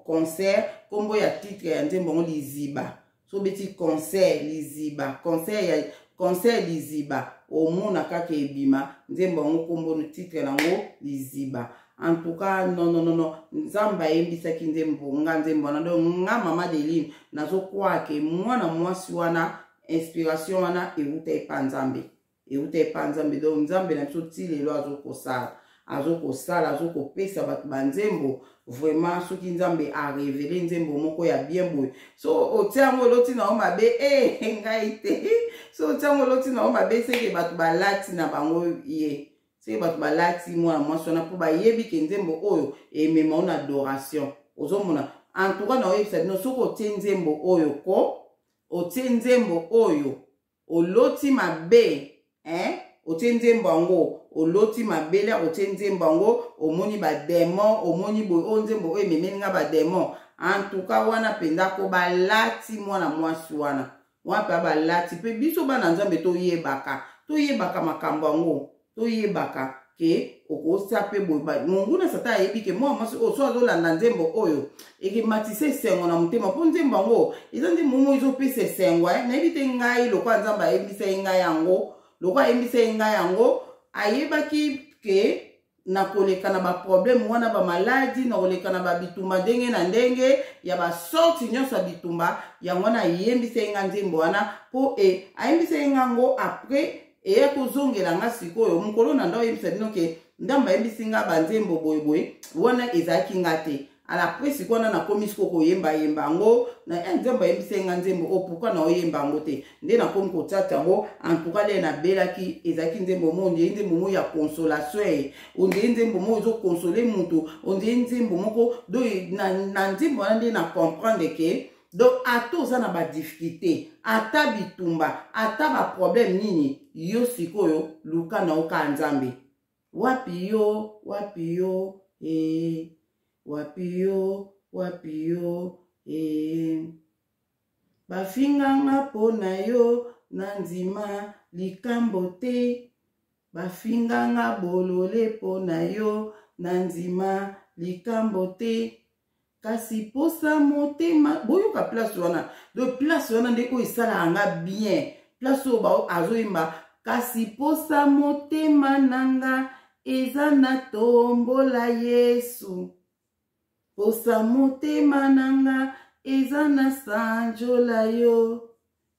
concert kombo ya titre ya nzembo yango liziba so beti concert liziba concert ya concert liziba omona kaka ebima nzembo yango kombo titre nango liziba. En tout cas non non non non Nzambe ayembisaki nzembo nga nzembo wana. Donc nga mama Deline nazokwake mwana mwasi wana inspiration wana euta epa Nzambe euta epa Nzambe. Donc Nzambe na biso ti lelo azokosala azokosala azokopesa bato banzembo vraiment. Soki Nzambe arevele nzembo moko ya bien boye so otia yango oloti na yo mabe e ngai te so otia yango oloti na yo mabe seke bato balati na bango ye seke bato balati mwana mwasi wana mpo bayebi ke nzembo oyo emema yo na adoration. Ozomona en tout cas naoyebisa bino soki otie nzembo oyo ko otie nzembo oyo oloti mabe hein otie nzembo yango oloti mabe lere otie nzembo yango omoni bademon omoni boye oyo nzembo oyo ememeli nga bademon. En tout cas wana mpenza ko balati mwana mwasi wana wana mpe balati mpe biso bana Nzambe toyebaka makambo yango toyebaka ke okosa mpe boye monguna Satan ayebi ke mwana mwasi oyo so azolanda nzembo oyo ekematisa esengo na motema mpo nzembo yango eza nzembo moko ezopesa esengo. Nayebi te ngai lokola Nzambe ayebisa ye ngai yango lokola ayebisa ye ngai yango ayebaki ke nakoleka na baproblème wana bamaladi nakoleka na babitumba ndenge na ndenge ya basorti nyonso ya bitumba yango wana ayembisa ye nga nzembo wana mpo ayembisa ye nga yango après eya kozongela nga sikoyo mokolo na nda oyebisa bino ke. Nzambe ayebisi nga banzembo boyeboye, wana ezalaki nga te. Ala après sikoyo wana nakomi sikoyo koyembayemba yango na eh, nzambe ayebisi nga nzembo oyo, pourquoi naoyemba yango te? Nde nakomi kotiata yango. En tout cas, lere nabelaki, ezalaki nzembo moko ondie, nzembo moko ya consolation ye, ondie nzembo moko ezoconsole motu, ondie nzembo moko. Donc na nzembo wana nde na comprendre ke donc ata oza na badifficulté, ata bitumba, ata baproblème nini, yo sikoyo luka na oka Nzambe. Wapi yo, wapi yo e, wapi yo, wapi yo e, bafinganga mpo na yo, na ndima likambo te, bafinganga bolole mpo na yo, na ndima likambo te, kasi posa motema. Boyoka place wana. Donc place wana nde oyo esalaka nga bien, place oyo bao azoyemba: kasi posa motema na nga eza na tombola Yesu, posa motema na nga eza na sanjola yo,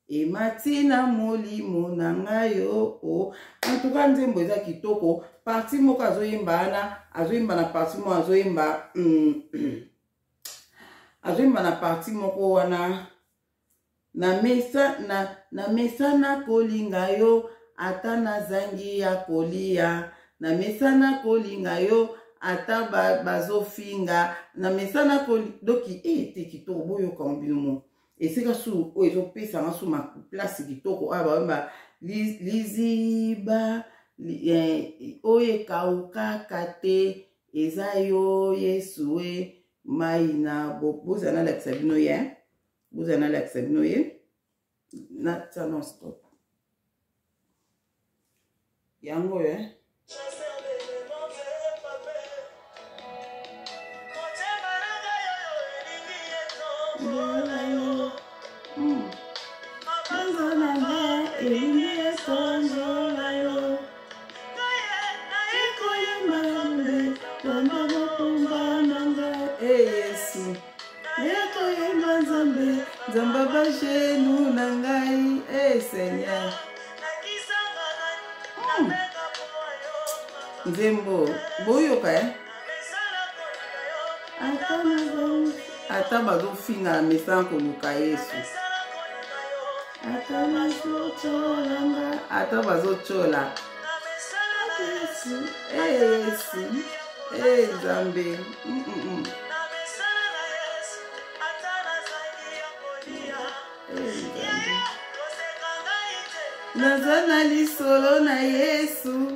emati na molimo na ngai yo o. En tout cas, nzembo eza kitoko. Partie moko azoyemba wana, azoyemba na partie moko, azoyemba azoyemba na partie moko wana: na mesa na mesana kolinga yo ata nazangi ya kolia, na mesana kolinga yo ata bazofinga, na mesana koli. Donc e te, kitoko. Boyoka bino mo esika su oyo ezopesanga su place kitoko oyo bayemba: liziba oyo ekaukaka te eza yo Yesu e, mai na bozala. Nalakisa bino ye, bozala, nalakisa bino ye. Natia non stop yango oyo. Elingi esonzola yo, ekoyemba Nzambe, mokumba na ngai e Yesu, ekoyemba Nzambe, Nzambe bagenu na ngai e Seigneur. Nzembo boyoka e, ata bazofinga, na mesana koluka Yesu, ata bazotyola, ata bazotyola Yesu e, Yesu e, Nzambe. Naza na lisolo na Yesu,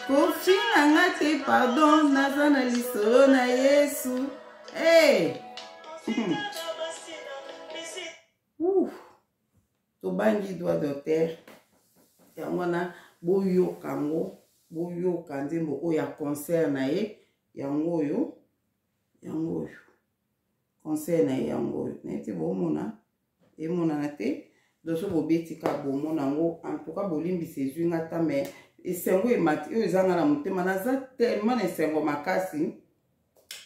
kofinga nga te, pardon. Naza na lisolo na Yesu. Hey! Tobangi droit d'auteur, yango wana. Boyoka yango, boyoka nzembo oyo ya concert na ye, yango oyo, yango oyo concert na ye, yango oyo. Naye te, bomona emonana te. Donc so bobeti ka bomona yango. En tout cas, bolimbisa, ezwi nga ta, mais esengo emati oyo ezanga na motema. Naza tellement na esengo makasi,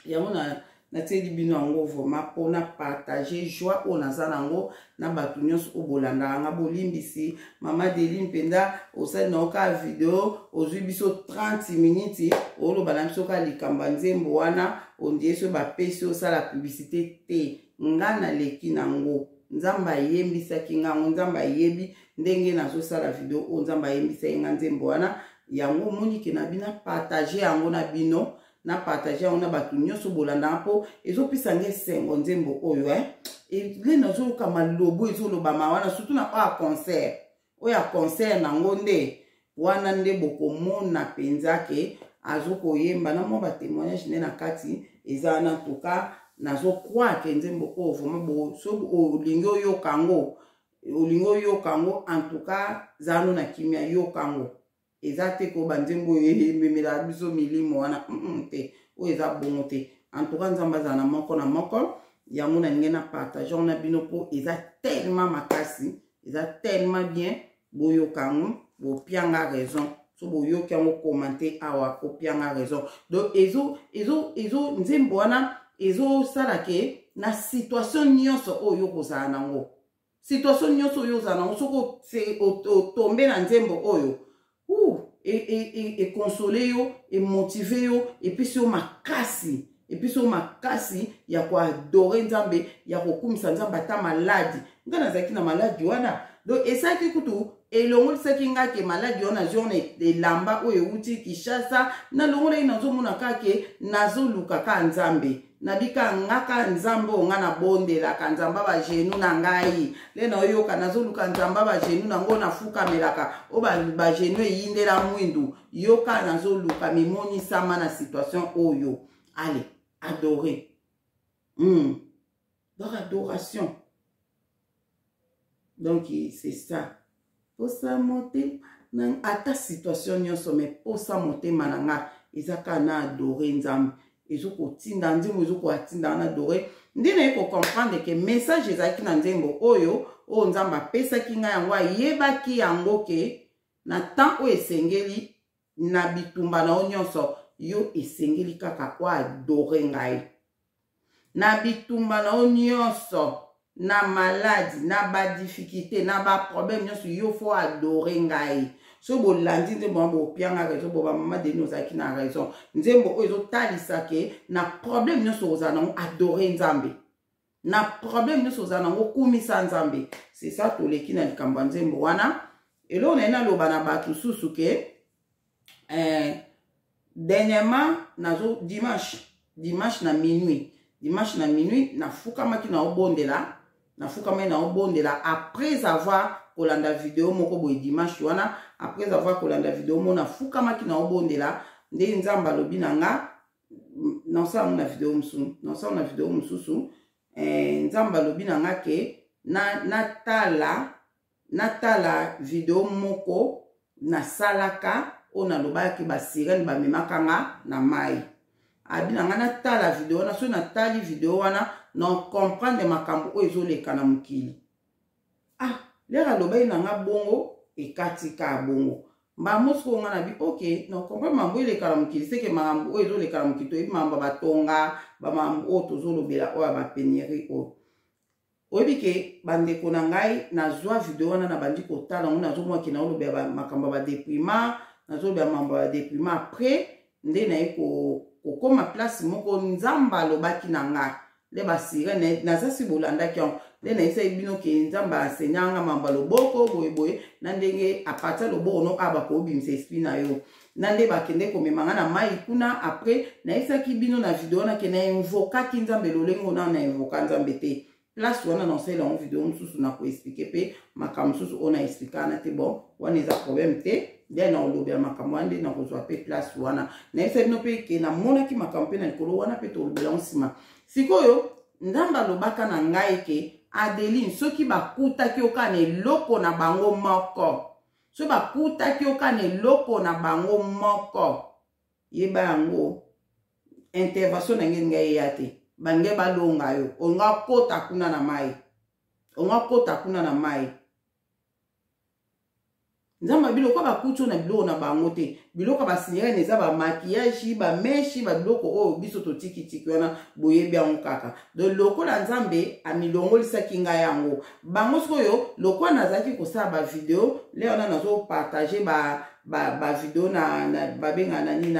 yango na natieli bino yango vraiment mpona partage joie oyo naza nango na bato nyonso oyo bolandaka nga. Bolimbisi, mama Deline mpenza, osali na oka video, ozwi biso 30 minutes, oloba na biso ka likambo ya nzembo wana, ondie so bapesi osala publicité te. Nga naleki nango, Nzambe ayembisaki ngango, Nzambe ayebi ndenge nazosala video oyo, Nzambe ayembisaki nga nzembo wana. Yango omonike na bino, partage yango na bino, na partage yango na bato nyonso bolandaka, mpo ezopesa nga esengo nzembo oyo. Ele nazoyoka malobo ezolobama wana, surtout na oyo ya concert, oyo ya concert nango nde wana nde bokomona mpenza ke azokoyemba na mwa batémoignage nde na kati eza wana. Ntuka nazocroire ke nzembo oyo vraiment, so olingi oyoka yango, olingi oyoka yango, en tout cas zala no na kimia, yoka yango. Eza te ko banzembo oyo ememelaka biso milimo wana te, oyo eza bongo te. En tout cas, Nzambe azala na moko na moko. Yango na ndenge na partage yango na bino, mpo eza tellement makasi, eza tellement bien. Boyoka yango, bopianga raison. So boyoki yango, commente awa, opianga raison. Donc ezo ezo ezo nzembo wana ezosala ke na situation nyonso oyo kozala nango, situation nyonso oyo ozala nango, soki otombe na nzembo oyo, Ekonsole e, e, e yo, emotive yo, epesi yo makasi, epesi yo makasi ya koadore Nzambe, ya kokumisa Nzambe. Ata maladi, ngai nazalaki na maladi wana, donc esalaki kutu elongolisaki ngai ke maladi wana nazwi wana, elamba oyo euti Kinshasa nalongolaki, nazomona kaka ke nazoluka kaka Nzambe. Nabika nga ka Nzambe oyo nga nabondelaka, Nzambe bagenu na ngai le naoyoka, nazoluka Nzambe bagenu na ngo nafukamelaka, oyo bagenu eyindela mwindu, yoka nazoluka mimonisama na situation oyo. Allez adorer. Donc adoration, donc c'est ça. Posa motema na ata situation nyonso, mais posa motema na nga eza kaka na adore Nzambe. Ezokotinda nzembo, ezokoatinda na adore nde naye kocomprendre ke message ezalaki na nzembo oyo, oyo Nzambe apesaki ngai yango. Ayebaki yango ke na temps oyo esengeli na bitumba na yo nyonso, yo esengeli kaka oadore ngai na bitumba na yo nyonso, na maladi, na badifficulté, na baproblème nyonso, yo faut adore ngai. Soki bolandi nzembo wana, bopianga raison, bo bamama Deni ozalaki na raison. Nzembo oyo ezotalisa ke na problème nyonso ozala nango, adore Nzambe. Na problème nyonso ozala nango, kumisa Nzambe. C'est ça. Toleki na likambo ya nzembo wana. Eloko na ye naloba na bato susu ke dernièrement, nazo dimanche na minuit, dimanche na minuit, nafukamaki na obondela, nafukamaki na obondela après avoir kolanda video moko boye. Dimanche wana, après avoir kolanda video moko, nafukamaki na obondela nde Nzambe alobi na nga, nasala yango na video mosusu, nasala na video mosusu. Nzambe alobi na nga ke natala natala video moko nasalaka, oyo nalobaki basirene bamemaka nga na mai. Abi na ngai natala video wana. Soki natali video wana, na comprendre makambo oyo ezoleka na mokili. Ah, lere alobaki na nga bongo, ekati ka bongo mbambo. Sikoyo nga na bi ok, na comprendre makambo oyo eleka na mokili. Seke makambo oyo ezoleka na mokili, toyebi makambo ya batonga, bamakambo oyo tozolobela, oyo ya bapenurie oyo. Oyebi ke bandeko na ngai, nazwa video wana, nabandi kotala yango, nazomona ke naolobela makambo ya badépouillement, nazolobela makambo ya badépouillement. Après nde naye kokóma place moko Nzambe alobaki na nga nde basirene naza si bolandaki yango, nde nayebisaki bino ke Nzambe asenya nga mambo ya loboko boyeboye, na ndenge apartir loboko no a bakobimisa esprit na yo, na nde bakende komema nga na mai kuna. Après nayebisaki bino na video wana ke na invokaki Nzambe lolenge ona na invoka Nzambe te. Place wana naosalela yango video mosusu, na koexpliquer mpe makambo mosusu oyo na explika wana te. Bon, wana eza problème te, nde na olobela makambo wana, nde nakozwa mpe place wana. Nayebisa bino mpe ke namonaki makambo mpe na likolo wana, mpe tolobela yango nsima. Sikoyo Nzambe alobaka na ngai ke Adeline, soki bakutaki yo kaka na eloko na bango moko, soki bakutaki yo kaka na eloko na bango moko, yeba yango, intervention na ngai ngai eya te, bange balonga yo, onga kota kuna na mai, onga kota kuna na mai. Nzambe biloko bakuti oyo na biloko na bango te, biloko basirene eza bamaquillage, bamèches, babiloko oyo biso totikitiki wana, boyebi yango kaka. Donc lokola Nzambe amilongolisaki ngai yango bango, sikoyo lokola nazalaki kosala bavideo le wana, nazopartage bavideo ba na babenga nani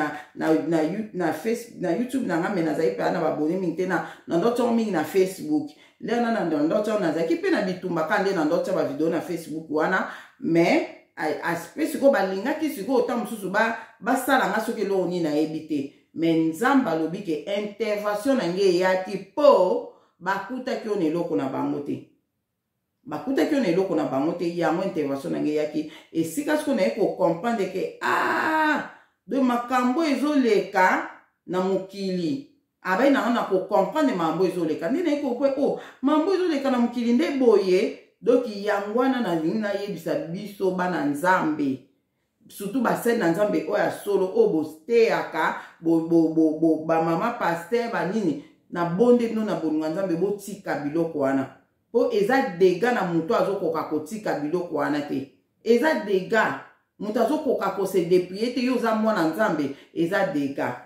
na face, na YouTube na nga, me nazali mpe na babone mingi te na ndoto yango mingi na Facebook. Nde wana na ndoto yango nazalaki mpe na bitumba ka nde na ndoto ya bavideo na Facebook wana. Mais mpe sikoyo balingaki sikoyo ta mosusu basala nga soki eloko nini, nayebi te. Mais Nzambe alobi ke intervention na ngai eyaki mpo bakutaki yo na eloko na bango te, bakutaki yo na eloko na bango te. Yango intervention na ngai eyaki. Esika sikoyo naye kocomprendre ke ah, de makambo ezoleka na mokili, abai nanga na kocomprendre makambo ezoleka nde naye kokwe o oh, makambo ezoleka na mokili nde boye. Donc yango wana nalingi nayebisa biso bana Nzambe, surtout basali na Nzambe oyo ya solo, oyo boteyaka, bamama pasteur, banini, nabonde bino na bolingo ya Nzambe, botika biloko wana, mpo eza dega na moto azokoka kotika biloko wana te. Eza dega, moto azokoka kose dépouiller te. Yo oza mwana Nzambe, eza dega.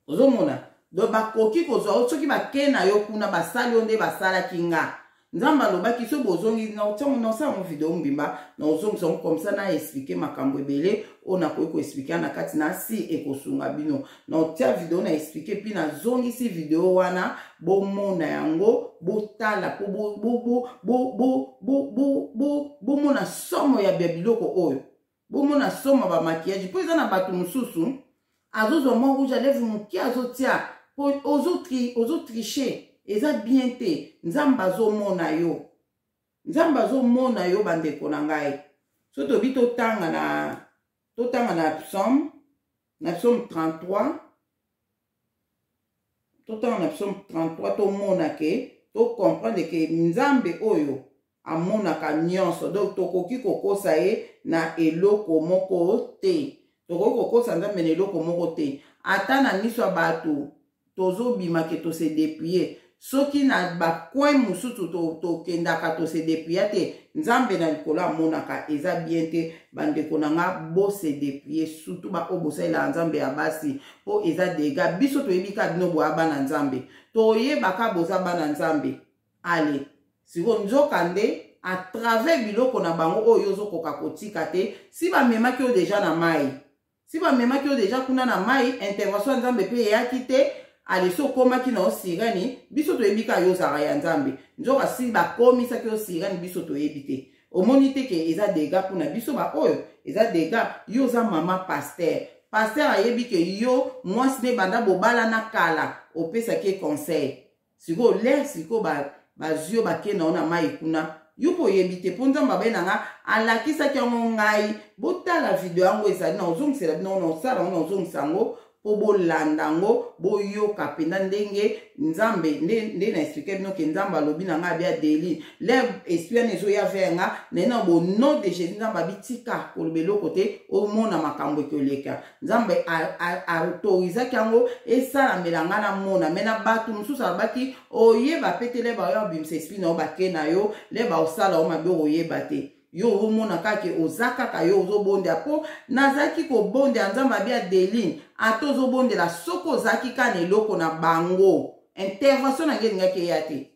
Ozomona, donc bakoki kozwa yo soki bake na yo kuna, basali yo nde basalaki nga. Nzambe alobaki soki bozongi naosala yango video mobimba, naozongisa yango comme ça na explike makambo ebele oyo nakoki koexplike na kati na si ekosunga bino. Naotia video na explike mpe nazongisi video wana, bomona yango, botala mpo bomona somo ya biloko oyo, bomona somo ya bamaquillage, mpo eza na bato mosusu azozwa mwa rouge à lèvre moke azotia mpo ozotriche, eza bien te. Nzambe azomona yo, Nzambe azomona yo. Bandeko na ngai, so tobi totanga na psaume 33, totanga na psaume 33, tomona ke tocomprendre ke Nzambe oyo amonaka nyonso. Donc tokoki kokosa ye na eloko moko te, tokoki kokosa Nzambe na eloko moko te. Ata na miso ya bato tozobima ke tose dépouiller, soki na bacoin mosusu tokendaka tose dépouiller te, Nzambe na likolo amonaka, eza bien te. Bandeko na nga, bose dépouiller, surtout baoyo bosalelaka Nzambe ya basi, mpo eza dégât. Biso toyebi kaka bino boya bana Nzambe, toyebaka boza bana Nzambe. Ale sikoyo, nzoka nde à travers biloko na bango oyo ozokoka kotika te, si bamemaki oyo deja na mai, si bamemaki oyo deja kuna na mai, intervention ya Nzambe mpe eyaki te. Ale so okomaki na yo sirène, biso toyebi kaka yo ozalaka ya Nzambe, nzoka si bakomisaki yo sirène, biso toyebi te. Omoni te ke eza dégât mpona biso baoyo? Eza dégât. Yo oza mama pasteur, pasteur ayebi ke yo mwasi ne banda bobala na kala, opesaki ye conseil. Sikoyo lere sikoyo bazwi yo, bakenda yo na mai kuna, yo mpo oyebi te, mpo Nzambe abai na nga alakisaki yango ngai. Botala video yango, ezali na ozongisela bino, na osala yango, na ozongisa yango mpo bolanda yango, boyoka mpenza ndenge Nzambe nde na explike bino ke Nzambe alobi na ngai, abi Adeli le esprit wana ezoya vers nga naye na bo nom de Jésus. Nzambe abi tika koloba eloko te, omona makambo ekoleka. Nzambe autorisaki yango esalamela ngai, namona me na bato mosusu alobaki oyeba pe te. Le baoya obimisa esprit na yo, bake na yo, le baosala yo mabe, okoyeba te. Yo ozomona kaka oza kaka yo ozobondela, mpo nazalaki kobondela. Nzambe abi Adeline, ata ozobondela, soki ozalaki kaka na eloko na bango, intervention na ngai elingaki eya te.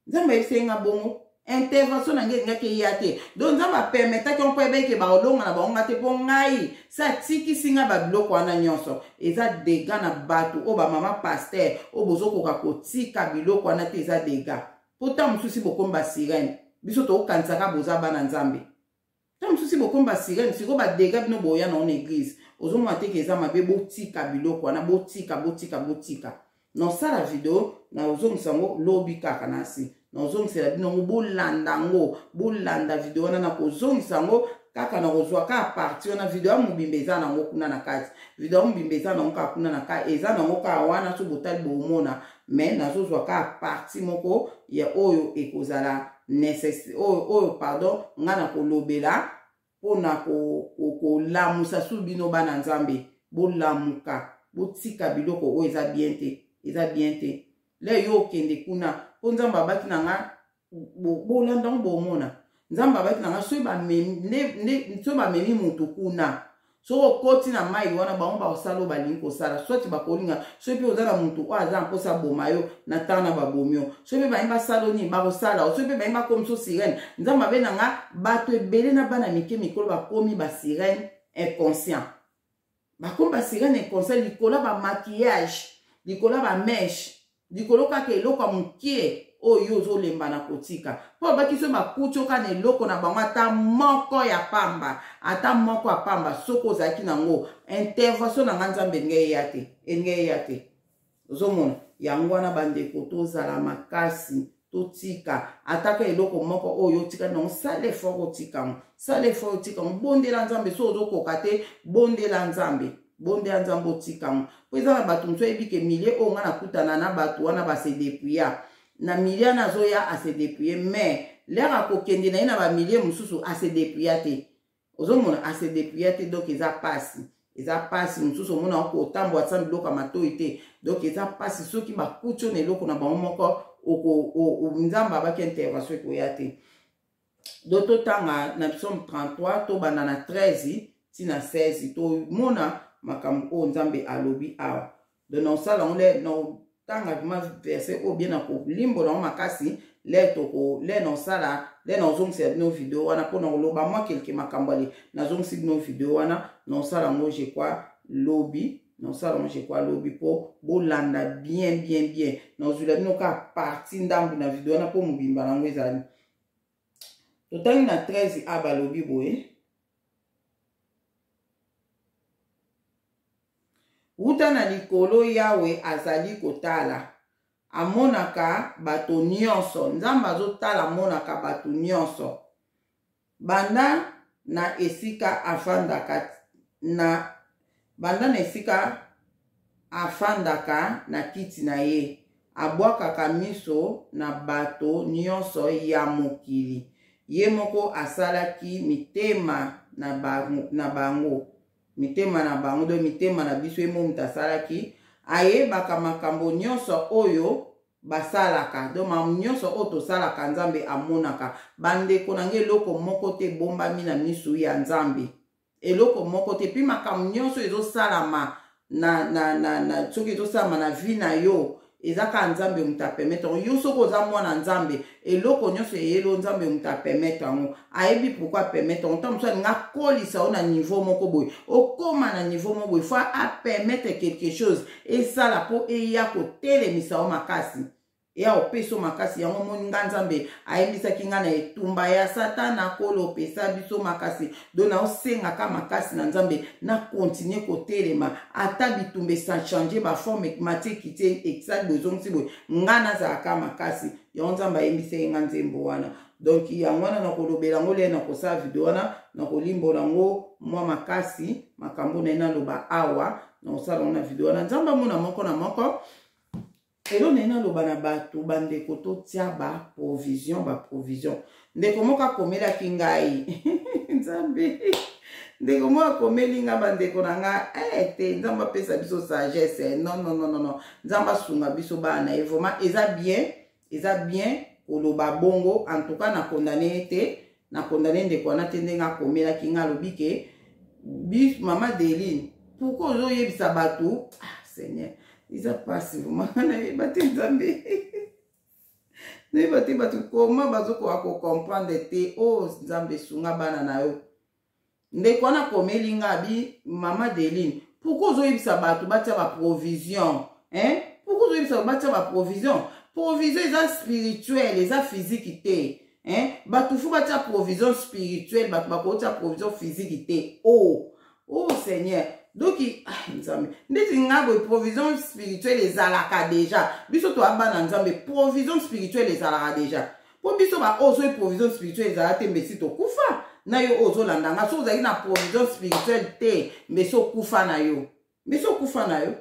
Nzambe ayebisaki nga bongo, intervention na ngai elingaki eya te. Donc Nzambe apermetaki yango mpo ayebaki ke baolonga na bango nga te, mpo ngai se atikisi ngai babiloko wana nyonso. Eza dégât na bato oyo bamama pasteur oyo bozokoka kotika biloko wana te, eza dégât, mpo ntango mosusu bokomi basirène, biso tokokanisaka boza bana Nzambe. Ntango mosusu bokomi basirène, sikoyo badégâts bino boya na ona église, ozomona te ke eza mabe. Botika biloko wana, botika, botika, botika. Nasala video, nazongisa yango lobi kaka na si nazongisela bino yango, bolanda yango, bolanda video wana. Nakozongisa yango kaka, nakozwa kaka partie wana. Video ya mobimba eza nango kuna na kati, video ya mobimba eza nango kaka kuna na kati, eza nango kaka wana. So botali, bomona, mais nazozwa kaka partie moko ya oyo ekozala nécessaire, oyo, pardon, nga na kolobela mpona kolamusa su bino bana Nzambe. Bolamuka, botika biloko oyo, eza bien te, eza bien te. Le yo okende kuna, mpo Nzambe abaki na nga, bolanda ngo, bomona. Nzambe abaki na nga soki bamemi motu kuna, soki okoti na mai wana, bango bakosala oyo balingi kosala. Soit bakolinga, soki mpe oza na motu oyo aza na mposa boma yo na ntango na babomi yo, soki mpe balingi basala yo nini, bakosala yo. Soki mpe balingi bakomisa sirène, Nzambe abe na nga bato ebele na bana mike mikolo bakomi basirène inconscient, bakomi basirène inconscient likolo ya bamaquillage, likolo ya bamèche, likolo kaka eloko ya mokie oyo yo ozolemba na kotika. Mpo abaki soki bakuti yo kaka na eloko na bango, ata moko ya pamba, ata moko ya pamba, soki ozalaki nango, intervention na nga Nzambe elingi eya te, elingi eya te. Ozomona yango wana. Bandeko, tozala makasi, totika ataka eloko moko oyo otikali nango. Sala effort otika yango, sala effort otika yango. Bondela Nzambe. So ozokoka te, bondela Nzambe, bondela Nzambe otika yango, mpo eza na bato mosusu ayebi ke milieu oyo nga nakutana na bato wana base dépouilla na milieu wana, azoya ase dépouille, mais l'heure akokende na ye na bamilie mosusu, ase dépouilla te. Ozomona, ase dépouilla te. Donc eza pasi, eza pasi. Mosusu omona okotambola tia biloko ya matoi te. Donc eza pasi soki bakuti yo na eloko na bango moko, Nzambe abaki intervention ekoya te. Do totanga na psaume 33, tobanda na 13 ntina 16, tomona makambo oyo Nzambe alobi awa. Donc naosala yango le naotanga vraiment verset oyo bien, na kolimbola yango makasi. Le toko le nosala le nazongisela bino video wana mpo na koloba mwa kelke makambo ale nazongisi bino video wana nosala yango je crois lobi nosala yango je crois lobi mpo bolanda bien bien bien. Nazwila bino kaka parti ndambu na video wana mpo mobimba na yango ezali. Totangi na 13 a balobi boye: Wuta na likolo Yawe azali kotala, amonaka bato nyonso. Nzambe azotala, amonaka bato nyonso. Banda na esika afandaka na banda na esika afandaka na kiti na ye, abwakaka miso na bato nyonso ya mokili. Ye moko asalaki mitema na bango, mitema na bango, do mitema na biso, ye mo moto asalaki. Ayebaka makambo nyonso oyo basalaka. Donc makambo nyonso oyo tosalaka, Nzambe amonaka. Bandeko na ngai, eloko moko te ebombami na miso ya Nzambe, eloko moko te. Mpe makambo nyonso ezosalama na soki ezosalama na vie na yo, eza kaka Nzambe moto apermettre yango. Yo soki oza mwana Nzambe, eloko nyonso eyeli yo, Nzambe moto apermettre yango. Ayebi pourquoi apermettre yango. Ntango mosusu alingi akolisa yo na niveau moko boye, okóma na niveau moko boye, faut apermettre quelque chose esala mpo eya kotelemisa yo makasi, eya kopesa yo makasi. Yango omoni nga, Nzambe ayebisaki nga na etumba ya Satana, Kolo opesa biso makasi. Donc naosengaka makasi na Nzambe na continue kotelema, ata bitumba echanger baforme, matie ekiti, ekisali boye, ezongisi boye, nga nazalaka makasi. Yango Nzambe ayebisaki nga nzembo wana. Donc yango wana nakolobela yango le nakosala video wana, nakolimbola yango mwa makasi. Makambo na ye naloba awa, nakosala yango na video wana. Nzambe amona moko na moko. Elo na ye naloba na bato, bandeko, totia baprovision, baprovision. Ndeko moko akomelaki ngai, Nzambe, ndeko moko akomeli nga, bandeko na nga, te, Nzambe apesa biso sagesse. Non, non, non, non, non, Nzambe asunga biso bana na ye. Vraiment eza bien, eza bien koloba bongo. En tout cas nakondane ye te, nakondane ndeko wana te. Ndenge akomelaki nga, alobi ke mama Deline, pourquoi ozoyebisa bato? Ah Seigneur, eza pasi vraiment. Nayeba te, Nzambe, nayeba te bato koma bazokoka kocomprendre te. O oh, Nzambe, esunga bana na yo. Ndeko wana akomeli nga, abi: mama Deline, pourquoi ozoyebisa bato batia baprovision, hein? Pourquoi ozoyebisa bato batia baprovision? Provision eza spirituelle, eza physique te, hein? Bato faut batia provision spirituelle, bato bakotia provision physique te. Oh, oh Seigneur. Donc ah, Nzambe, ndeti nga boye, provision spirituelle ezalaka déjà. Biso toya bana Nzambe, provision spirituelle ezalaka déjà mpo biso baoyo. Soki provision spirituelle ezala te, mbesi tokufa na yo. Oyo ozolanda nga, soki ozalaki na provision spirituelle te, mbesi okufa na yo, mbesi okufa na yo,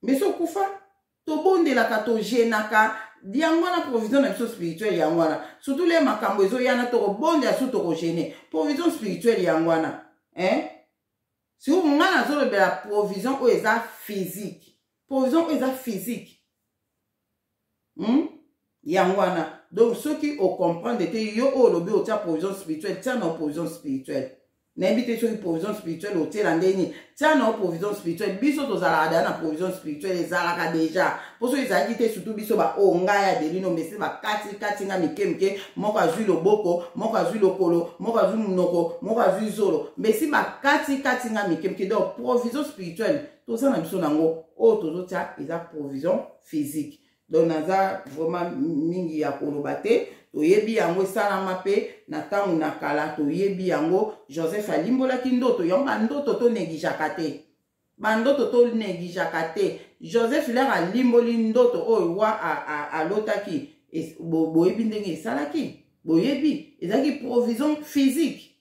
mbesi okufa. Tobondelaka, tojeûnaka, yango wana provision na biso spirituelle. Yango wana surtout le makambo ezoyana, tokobondela, su tokojeûner, provision spirituelle yango wana, hein? Sikoyo nga nazolobela provision oyo eza physique, provision oyo eza physique, Yango wana. Donc soki ocomprendre te, yo oyo olobi otia provision spirituelle, tia na provision spirituelle. Nayebi te soki provision spirituelle otiela ndeni. Tia na provision spirituelle. Biso tozalaka deya na provision spirituelle, ezalaka déjà. Mpo soki ezalaki te, surtout biso baoyo, ngai ya Delino, mesi bakati kati nga mike mike, moko azwi loboko, moko azwi lokolo, moko azwi monoko, moko azwi zolo, mbesi bakati kati nga mike mike. Donc provision spirituelle toza na biso nango, oyo tozotia eza provision physique. Donc naza vraiment mingi ya koloba te. Toyebi yango, esalama mpe na ntango na kala, toyebi yango. Joseph alimbolaki ndoto yango. Bandoto tonégligeaka te, bandoto tonégligeaka te. Joseph lere alimboli ndoto oyo wa alotaki, boyebi ndenge esalaki, boyebi ezalaki provision physique,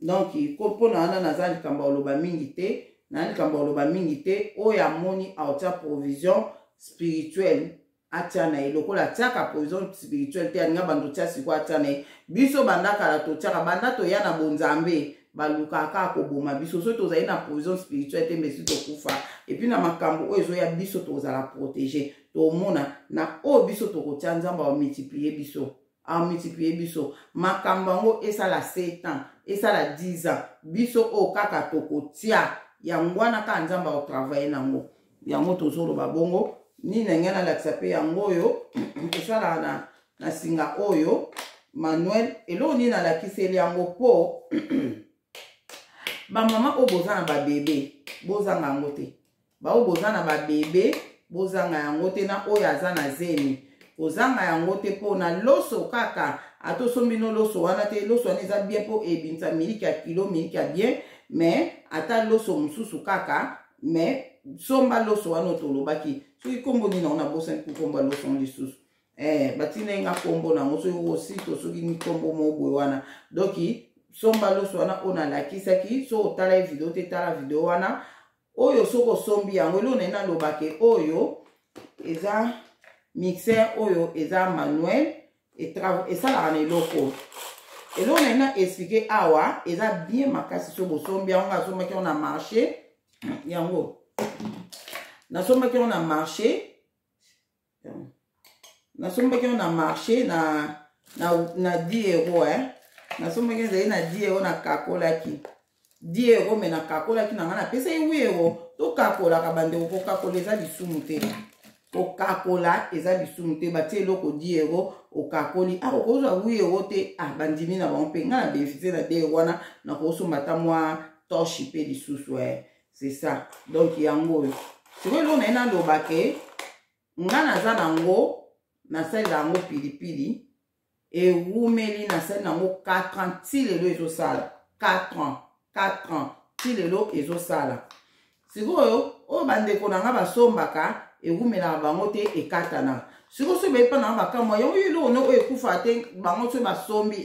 Donc mpona wana naza likambo ya koloba mingi te, na likambo ya koloba mingi te. Oyo amoni aotia provision spirituelle, atia na ye. Lokola atiaka provision spirituelle te, alinga bando tia sikoyo, atia na ye. Biso banda kala totiaka, banda toya na bonzambe, balukaka kaka koboma biso. Soki tozali na provision spirituelle te, mbesi tokufa. Et puis na makambo oyo ezoya, biso tozala protégé. Tomona na oyo biso tokotia, Nzambe amultiplie biso, amultiplie biso. Makambo yango esala 7 ans, esala 10 ans, biso oyo kaka tokotia yango wana, kaka Nzambe akotravailler nango. Yango tozoloba bongo. Nini na ngai nalakisa mpe yango oyo esalaka na singa oyo manuel. Eloko nini nalakiseli yango mpo bamama oyo boza na babebe, bozanga yango te. Baoyo boza na babebe, bozanga yango te. Na oyo aza na zemi, kozanga yango te, mpo na loso kaka. Ata osombi no loso wana te, loso wana eza bien mpo ebimisa miliki ya kilo, miliki ya bien. Mais ata loso mosusu kaka, mais somba loso wana oyo tolobaki. Soki nkombo nini yango, nabosani nkombo ya loso yango lisusu. Batindaki nga nkombo nango, soki rosito, soki nkombo moko boye wana. Donc somba loso wana oyo nalakisaki. So otala ye video te, tala video wana oyo. Soki osombi yango, eloko naye nalobake, oyo eza mixeur, oyo eza manuel, esalaka na eloko. Eloko naye na expliquer awa eza bien makasi. So bosombi yango, nga asombaki yango na marché. Yango nasombaki yango na marché, nasombaki yango na marché na 10 euro, eh. Nasombaki, ezali na 10 euro. Nakakolaki 10 euro, mais nakakolaki na ngai, napesaki 8 euro. Tokakolaka, bandeko. Kokakola eza lisumu te, kokakola eza lisumu te. Batie eloko 10 euro, okakoli, ah, okozwa 8 euro te. Ah, bandimi na bango mpe ngai na bénéficie na 2 euro wana, nakosomba ata mwa torche mpe lisusu, eh. C'est ça. Donc yango oyo sikoyo, eloko na ye naloba ke nga naza nango, nasalela yango pilipili, ewumeli. Nasali nango 4 ans, ti lelo ezosala. 4 ans, 4 ans, ti lelo ezosala. Sikoyo oyo bandeko na nga basombaka, ewumelaka bango te, ekatana. Sikoyo soki bayepa na nga, bakamwa yango yo eloko no oyo ekufa te. Bango soki basombi,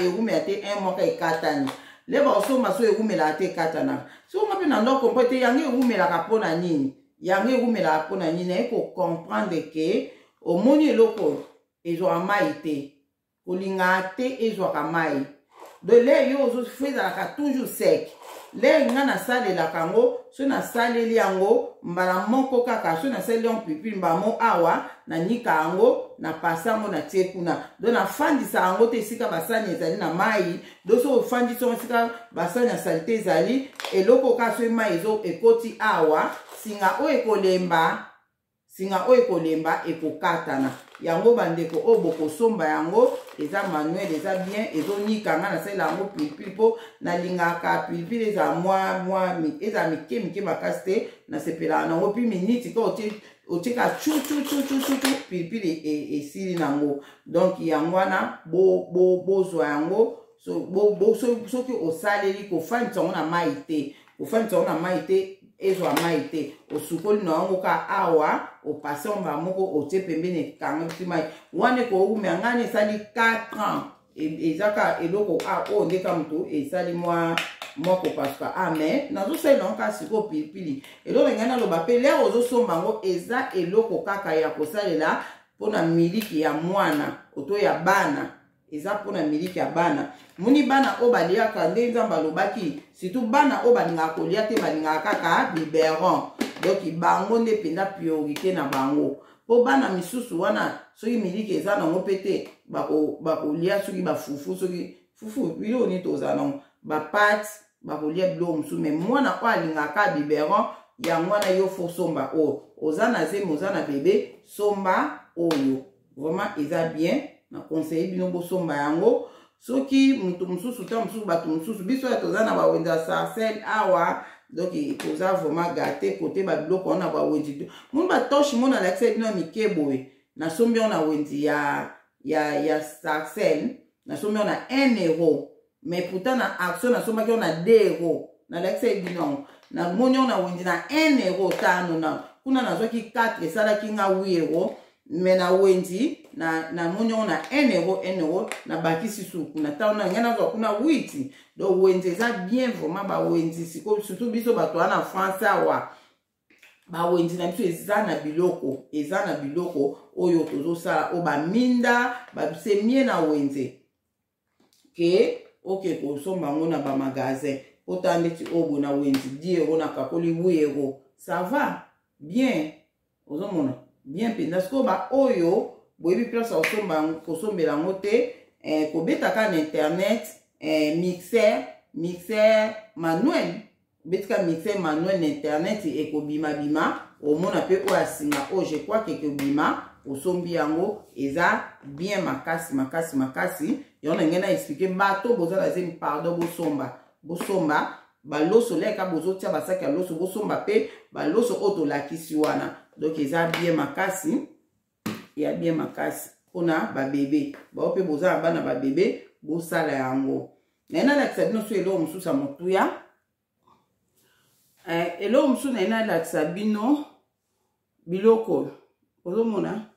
ewumela te, un mois ka ekatani. Le bakosomba so ewumelaka te, ekatanaka. Sikoyo nga mpe na ndo comprendre te yango ewumelaka mpo na nini, yango ewumelaka mpo na nini. Naye kocomprendre ke omoni eloko ezwaka mai te, kolingaka te ezwaka mai. Donc le yo faut ezalaka toujours sec. Le nga nasalelaka yango, so nasaleli yango mbala moko kaka, so nasaleli yango pilipili mbala mo awa, nanika yango, napasa yango, natie kuna. Donc nafandisa yango te esika basani ezali na mai. Donc soki ofandisi yango esika basani ya saleté ezali, eloko kaka soki mai ekoti awa, singa oyo ekolemba, singa oyo ekolemba, ekokatana yango. Bandeko oyo bokosomba yango, eza manuel, eza bien, ezonika. Nga nasalela yango pilipili mpo nalingaka pilipili ezala mwa mwa, ezala mike mike makasi te. Nasepelaka nango mpi miniti ka otieka cucucucucu, pilipili esili nango. Donc yango wana, bozwa yango. Soki osaleli, kofandisa yango na mai te, kofandisa yango na mai te, ezwa mai te. Osukoli na yango ka awa, opase yango mbala moko, otie pembeni, ekangisi mai wana, ekowumela. Ngani esali 4 ans, eza ka eloko oyo nde ka moto esali mwa mwa kopasuka. Ah, mais nazosalela yango kaka sikoyo pilipili. Eloko ngai naloba mpe, lere ozosomba yango, eza eloko kaka ya kosalela mpona miliki ya mwana oto ya bana. Eza mpona miliki ya bana. Moni bana oyo baliaka nde Nzambe alobaki, surtout bana oyo balingaka kolia te, balingaka kaka biberon. Donc bango nde mpenza priorité na bango, mpo bana misusu wana, soki miliki eza nango mpe te, bakolia soki bafufu, soki fufu, biloko nini tozala nango, bapâtes, bakolia biloko mosusu. Mais mwana oyo alingaka biberon, yango wana yo faut somba oyo. Oza na zemi, oza na bebe, somba oyo. Vraiment eza bien, na conseille bino bosomba yango. Soki moto mosusu ta mosusu, bato mosusu, biso ya toza na bawenze ya Sarcelles awa, donc toza vraiment gâté kote babiloko wana. Bawenzi moni batorche moni alakisa bino ya mike boye, nasombi yango na wenzi ya Sarcelles, nasombi yango na 1 euro. Mais pourtant na Action nasombaki yango na 2 euro. Nalakisa ye bino yango, namoni yango na wenzi na 1 euro tano na kuna nazwaki 4, esalaki nga 8 euro. Mais na wenzi namoni yango na 1 euro, 1 euro, nabakisi su kuna ntango na ngai nazwa kuna 8. Donc wenzi eza bien vraiment, bawenzi sikoyo, surtout biso bato wana na France awa, bawenzi na biso eza na biloko, eza na biloko oyo tozosala, oyo baminda basemie na wenze ke oke kosomba yango na bamagasin. Ota ndeti oyo boye na wenzi 10 euro, nakakoli 8 euro, ça va bien, ozomona bien mpenza. Sikoyo baoyo boyebi place ya kosombela yango te, kobeta kaka na internet, mixeur manuel. Betika mixeur manuel na internet, ekobimabima. Omona mpe oyo ya singa oyo, je crois ke ekobima. Osombi yango, eza bien makasi makasi makasi. Yango na ngai na expliquer bato boza na zemi, pardon, bosomba, bosomba baloso leka bozotia basaki ya loso, bosomba mpe baloso oyo tolakisi wana. Donc eza bien makasi, ya bien makasi mpona babebe bao mpe boza na bana babebe, bosala yango. Naye nalakisa bino so eloko mosusu ya motuya. Eloko mosusu naye nalakisa bino, biloko ozomona,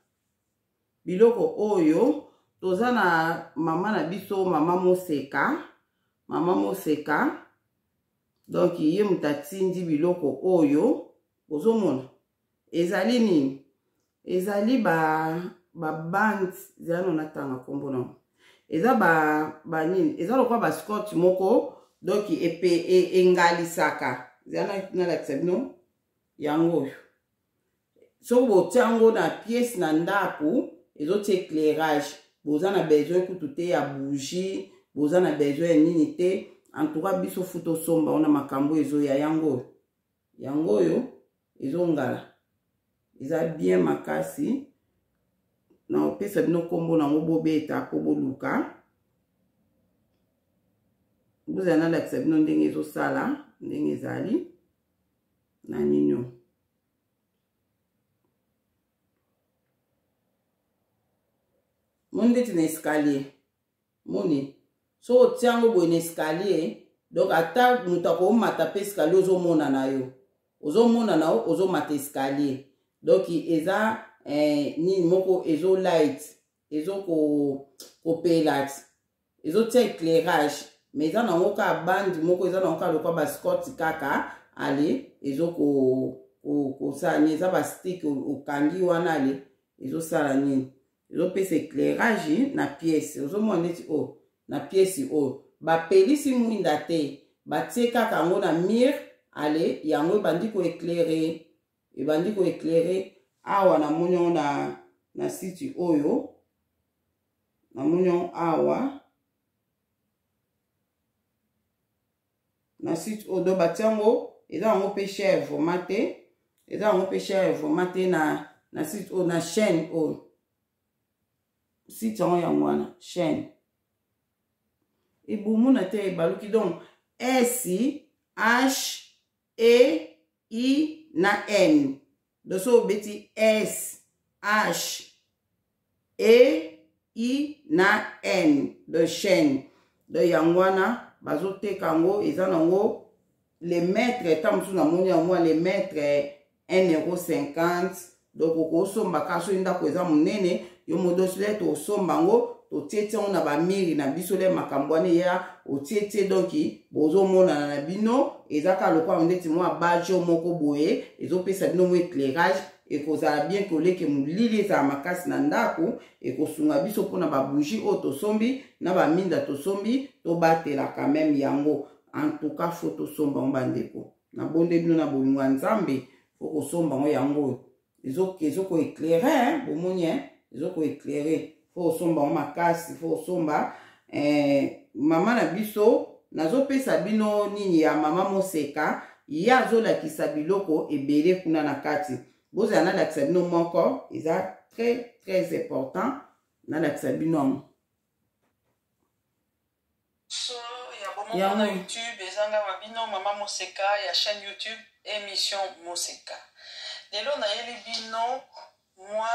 biloko oyo toza na mama na biso, mama Moseka. Mama Moseka, donc ye moto atindi biloko oyo ozomona. Ezali nini? Ezali ba bande. Ezali no natanga nkombo nango, eza banini, eza lokola bascotch moko. Donc epe engalisaka. Ezali, nalakisa bino yango oyo. Soki botia yango na pièce na ndako, ezotia éclairage. Boza na besoin kutu te ya bougie, boza na besoin ya nini te. En tout cas, biso faut tosomba wana. Makambo ezoya, yango oyo, yango oyo ezongala, eza bien makasi. Na opesa bino nkombo nango, bobeta mpo boluka, bozala. Nalakisa bino ndenge ezosala, ndenge ezali na nini. Moni ndeti na escalier, moni soki otia yango boye na escalier, donc ata moto akomata mpe escalier, ozomona na yo, ozomona na yo ozomata escalier. Donc eza nini moko ezo light, ezokopela, ko ezotia éclairage, mais eza nango kaka bande moko, eza nango kaka lokwa bascotch kaka. Ale, ezokosala nini? Eza bastick okangi wana. Ale, ezosala nini? Ezopesa éclairage na pièce. Ozomona neti oyo na pièce oyo bapelisi mwinda te, batie kaka yango na mur. Ale, yango ebandi koéclairer, ebandi koéclairer. Awa namoni yango na site oyo, namoni yango awa na site oyo. Donc batia yango, eza yango mpe cher vraiment te, eza yango mpe cher vraiment te. Na site oyo, na chaîne oyo, site yango, yango wana chaîne ebomona te, ebaluki. Donc S H E I na N. Donc so obeti S H E I na N de chaîne. Donc yango wana bazoteka yango, eza nango le mètre, ta mosusu namoni yango le mètre 1,50 euro. Donc okosomba kaka soki ndako eza monene, yo modosi le tosomba yango, totietie yango na bamiri na biso. Le makambo wana eya otietie, donc bozomonana na bino. Eza kaka lokola ndeti mwa bajo moko boye, ezopesa bino mwa éclairage. Ekozala bien koleke molili ezala makasi na ndako. Ekosunga biso mpona babougie oyo tosombi na baminda tosombi, tobatelaka même yango. En tout cas, faut tosomba yango, bandeko. Nabonde bino na bolingo ya Nzambe, faut kosomba yango. Yango oyo ezokoéclairer, bomoni, ezokoéclairer. Faut kosomba yango makasi, faut kosomba. Mama na biso, nazopesa bino nini ya mama Moseka. Ye azolakisa biloko ebele kuna na kati. Bozala, nalakisa bino moko, eza très très important. Nalakisa bino yango. Ya bomoko na YouTube, ezanga wa bino mama Moseka ya chaîne YouTube Émission Moseka. Lelo nayeli bino mwa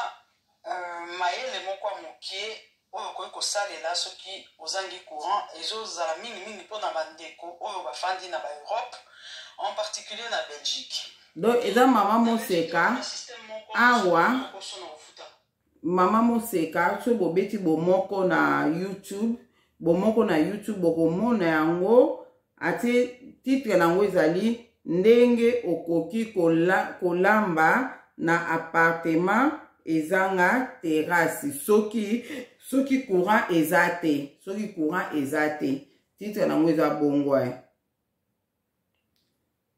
mayele moko ya moke oyo okoki kosalela soki ozangi courant. Ezozala mingimingi mpona bandeko oyo bafandi na baEurope, en particulier na Belgique. Donc eza mama Moseka awa, mama Moseka. Soki bobeti bomoko na YouTube, bomoko na YouTube, bokomona yango. Atie titre nango, ezali ndenge okoki kolamba na appartement ezanga terrasse soki courant eza te, soki courant eza te. Titre nango eza bongo.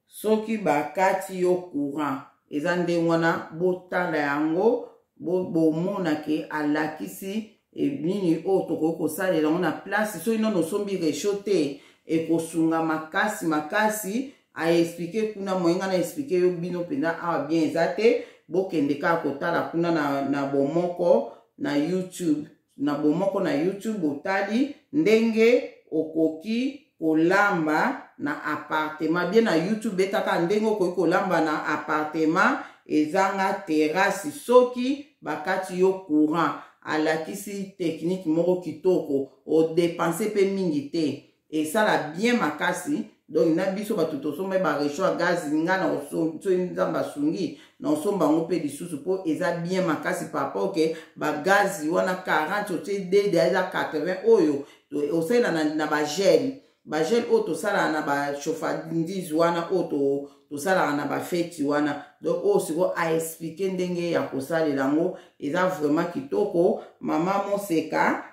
Soki bakati yo courant, eza ndenge wana. Botala yango, bomona ke alakisi nini oyo tokoki kosalela yango na place soki nano osombi réchaud te. Ekosunga makasi makasi. Aexplike kuna moye ngai na explike yo bino mpenza awa bien eza te. Bokende kaka kotala kuna na Bomoko na YouTube, na Bomoko na YouTube, botali ndenge okoki kolamba na appartement bien. Na YouTube, betaka ndenge okoki kolamba na appartement ezanga terrasse soki bakati yo courant. Alakisi technique moko kitoko, odépenser mpe mingi te, esala bien makasi. Donc na biso bato tosomba baréchaud ya gaz, nga na soki Nzambe asungi, na osomba yango mpe lisusu, mpo eza bien makasi par rapport ke bagaz wana 40 otie dede eza 80 oyo osalela na bagel, bagel oyo tosalaka na bachauffadise wana, oyo tosalaka na bafeti wana. Donc oyo sikoyo aexpliquer ndenge ya kosalela yango, eza vraiment kitoko. Mama Moseka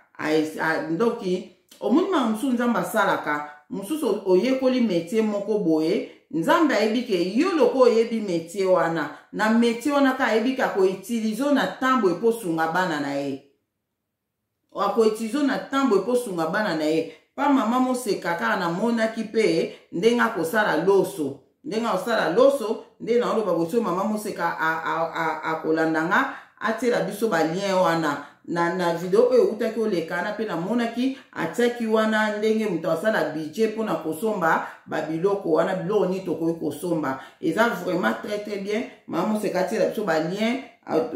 ndoki, omoni mama mosusu Nzambe asalaka mosusu, oyekoli métier moko boye, Nzambe ayebi ke yo loko oyebi métier wana, na métier wana ka ayebi ke akoutiliser na ntambo eposunga bana na ye, akoutiliser na ntambo eposunga bana na ye. Pa mama Moseka kaka namonaki mpe ndenge akosala loso, ndenge akosala loso nde naoloba boso. Mama Moseka akolanda nga, atiela biso balien wana na video oyo eutaki olekana. Mpe namonaki atiaki wana ndenge moto asala budget mpona kosomba babiloko wana, biloko nini tokoki kosomba. Eza vraiment très très bien. Mama Moseka atiela biso balien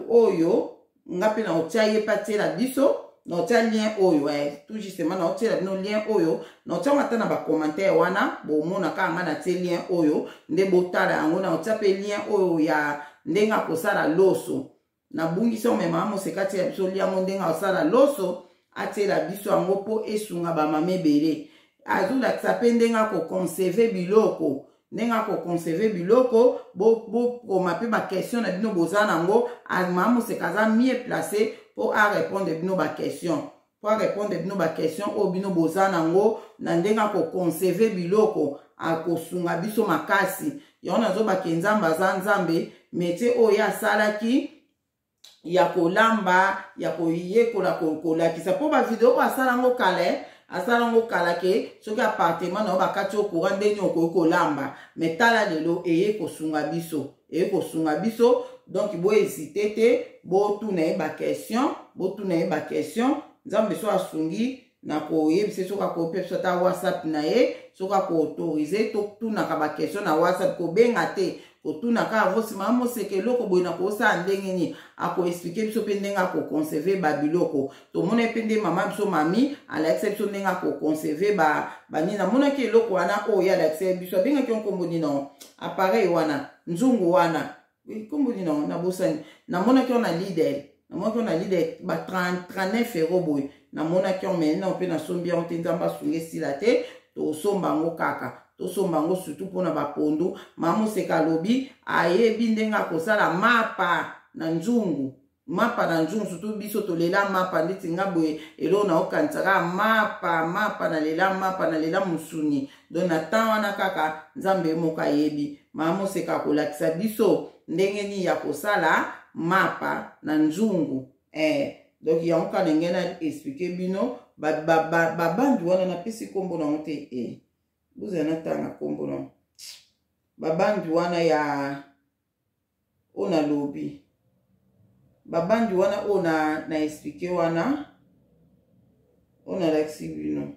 oyo, nga mpe naotia ye mpe atiela biso. Naotia lien oyo tout justement, naotiela bino lien oyo, naotiango ata na bacommentaire wana, bomona kaka nga natie lien oyo nde botala yango. Naotia mpe lien oyo ya ndenge akosala loso, nabungisi yango, me mama Moseka atiela biso liango ndenge akosala loso, atiela biso yango mpo esunga bamama ebele. Azolakisa mpe ndenge akoconserver biloko, ndenge akoconserver biloko. Bokoma mpe baquestion na bino boza nango. Mama Moseka aza mieux placé mpo arépondre bino baquestion, mpo arépondre bino baquestion oyo bino boza nango na ndenge akoconserver biloko. Akosunga biso makasi. Yango nazobake, Nzambe aza Nzambe. Métier oyo asalaki ya kolamba, ya koyekola kolakisa, mpo bavideo oyo asala yango kala, asala yango kala ke soki appartement na yo bakati yo courant, ndenge okoki kolamba. Me tala lelo eye kosunga biso, eye kosunga biso. Donc bohésiter te, botuna ye baquestion, botuna ye baquestion. Nzambe so asungi, na koyebisa soki akope biso ata WhatsApp na ye, soki akoautoriser, totunaka baquestion na WhatsApp, kobenga te, kotuna kaka vosi mama Moseka eloko boye na kosala ndenge nini, akoexpliquer biso mpe ndenge akoconserver babiloko. Tomona mpe nde mama biso mami alakisa biso ndenge akoconserver banini. Namonaki eloko wana oyo alakisa biso, abengaki yo nkombo nini? Appareil wana, nzungu wana, nkombo nini? Nabosani. Namonaki yo na Lidl, namonaki yo na Lidl ba 39 euro boye, namonaki yo, me nao mpe nasombi yango te. Nzambe asunga, esila te, tosomba yango kaka, tosomba yango surtout mpona bapondu. Mama Moseka alobi ayebi ndenge akosala mapa na nzungu, mapa na nzungu. Surtout biso tolela mapa, ndeti nga boye, eloko na okanisa kaka mapa, mapa, nalela mapa, nalela mosuni. Donc na temps wana kaka Nzambe ye moko ayebi. Mama Moseka akolakisa biso ndenge nini ya kosala mapa na nzungu. Donc yango kaka na ngai na expliquer bino babandi wana, napesi nkombo nango te. Bozala natanga nkombo nango, babandi wana ya oyo nalobi, babandi wana oyo na expliquer wana, oyo nalakisi bino.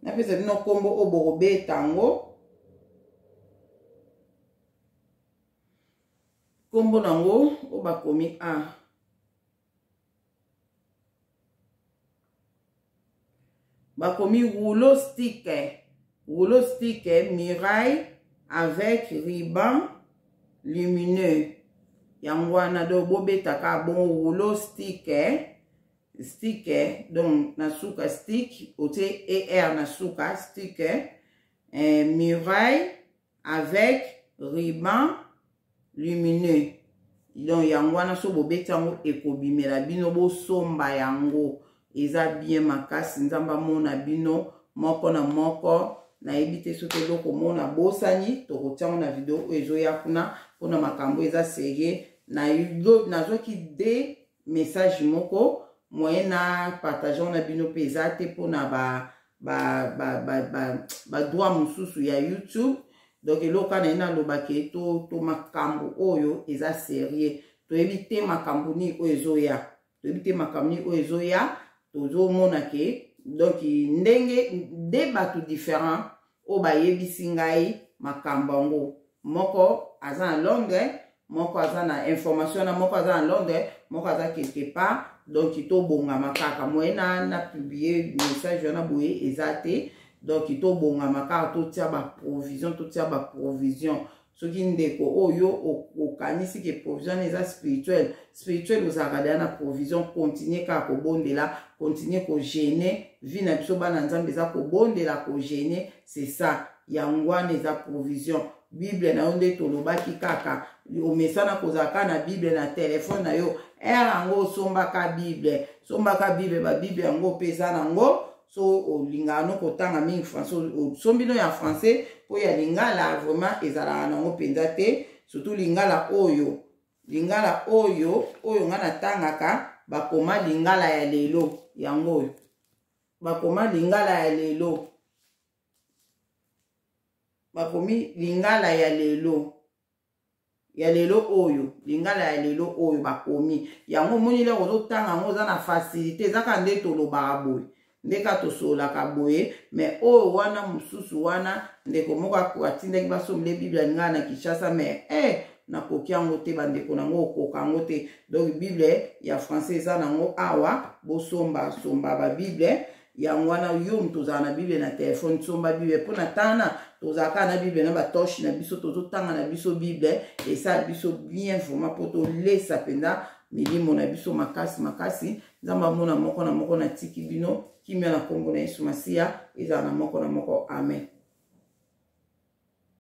Napesa bino nkombo oyo bokobeta yango, nkombo nango oyo bakomi a bakomi rouleau stick, rouleau stick muraille avec ruban lumineux. Yango wana. Donc bobetaka bongo rouleau stick, stick, donc na suka stick otie er na suka stick, muraille avec ruban lumineux. Donc yango wana, so bobeti yango, ekobimela bino, bosomba yango, eza bien makasi. Nzambe amona bino moko na moko. Nayebi te soki eloko mona bosani, tokotiango na video oyo ezoya kuna mpona makambo eza sérieux. Nazwaki de message moko, moyen na partage na bino mpe eza te mpona badroit ba, ba, ba, ba mosusu ya YouTube. Donc eloko kaka naye naloba ke to, to makambo oyo eza serieux. Toyebi te makambo nini oyo ezoya, toyebi te makambo nini oyo ezoya. Tozomona ke donc ndenge de bato différent oyo bayebisi ngai makambo yango, moko aza na Londres, moko aza na information wana, moko aza na Londres, moko aza quelque part. Donc tobongama kaka moye na publie message wana boye eza te. Donc tobongama kaka, totia baprovision, totia baprovision. Soki ndeko oyo okanisi ke provision wana eza spirituel, spirituel ozalaka deya na provision. Continue kaka kobondela, continue kojeûner. Vie na biso bana Nzambe eza kobondela, kojeûner, c'est ça. Yango wana eza provision. Bible na yo nde tolobaki kaka, omesana kozala kaka na Bible na telefone na yo. Ere yango osombaka Bible, sombaka Bible. Babible yango mpe eza nango. So olingaka no kotanga mingi français, osombi no ya français, mpo ya lingala vraiment ezalaka nango mpenza te. Surtout lingala oyo, lingala oyo oyo nga natangaka, bakoma lingala ya lelo. Yango oyo bakoma lingala ya lelo, bakomi lingala ya lelo, ya lelo oyo, lingala ya lelo oyo bakomi yango. Omoni lelo ozotanga yango, oza na facilité. Eza kaka nde tolobaka boye, nde kaka tosololaka boye. Mais oyo wana mosusu wana, ndeko moko atindaki basombele Bible ya lingala na Kinshasa, mais nakoki yango te. Bandeko nango okoka yango te. Donc Bible ya français eza nango awa, bosomba somba babible. Yango wana yo moto ozala na Bible na telefone, somba Bible mpo na tana. Tozala kaka na Bible na batorche na biso, tozotanga na biso Bible, esala biso bien vraiment, mpo tolesa mpenza milimo na biso makasi makasi. Nzambe amona moko na moko. Natiki bino kimia na nkombo na Yesu Masiya. Ezala na moko na moko. Amen.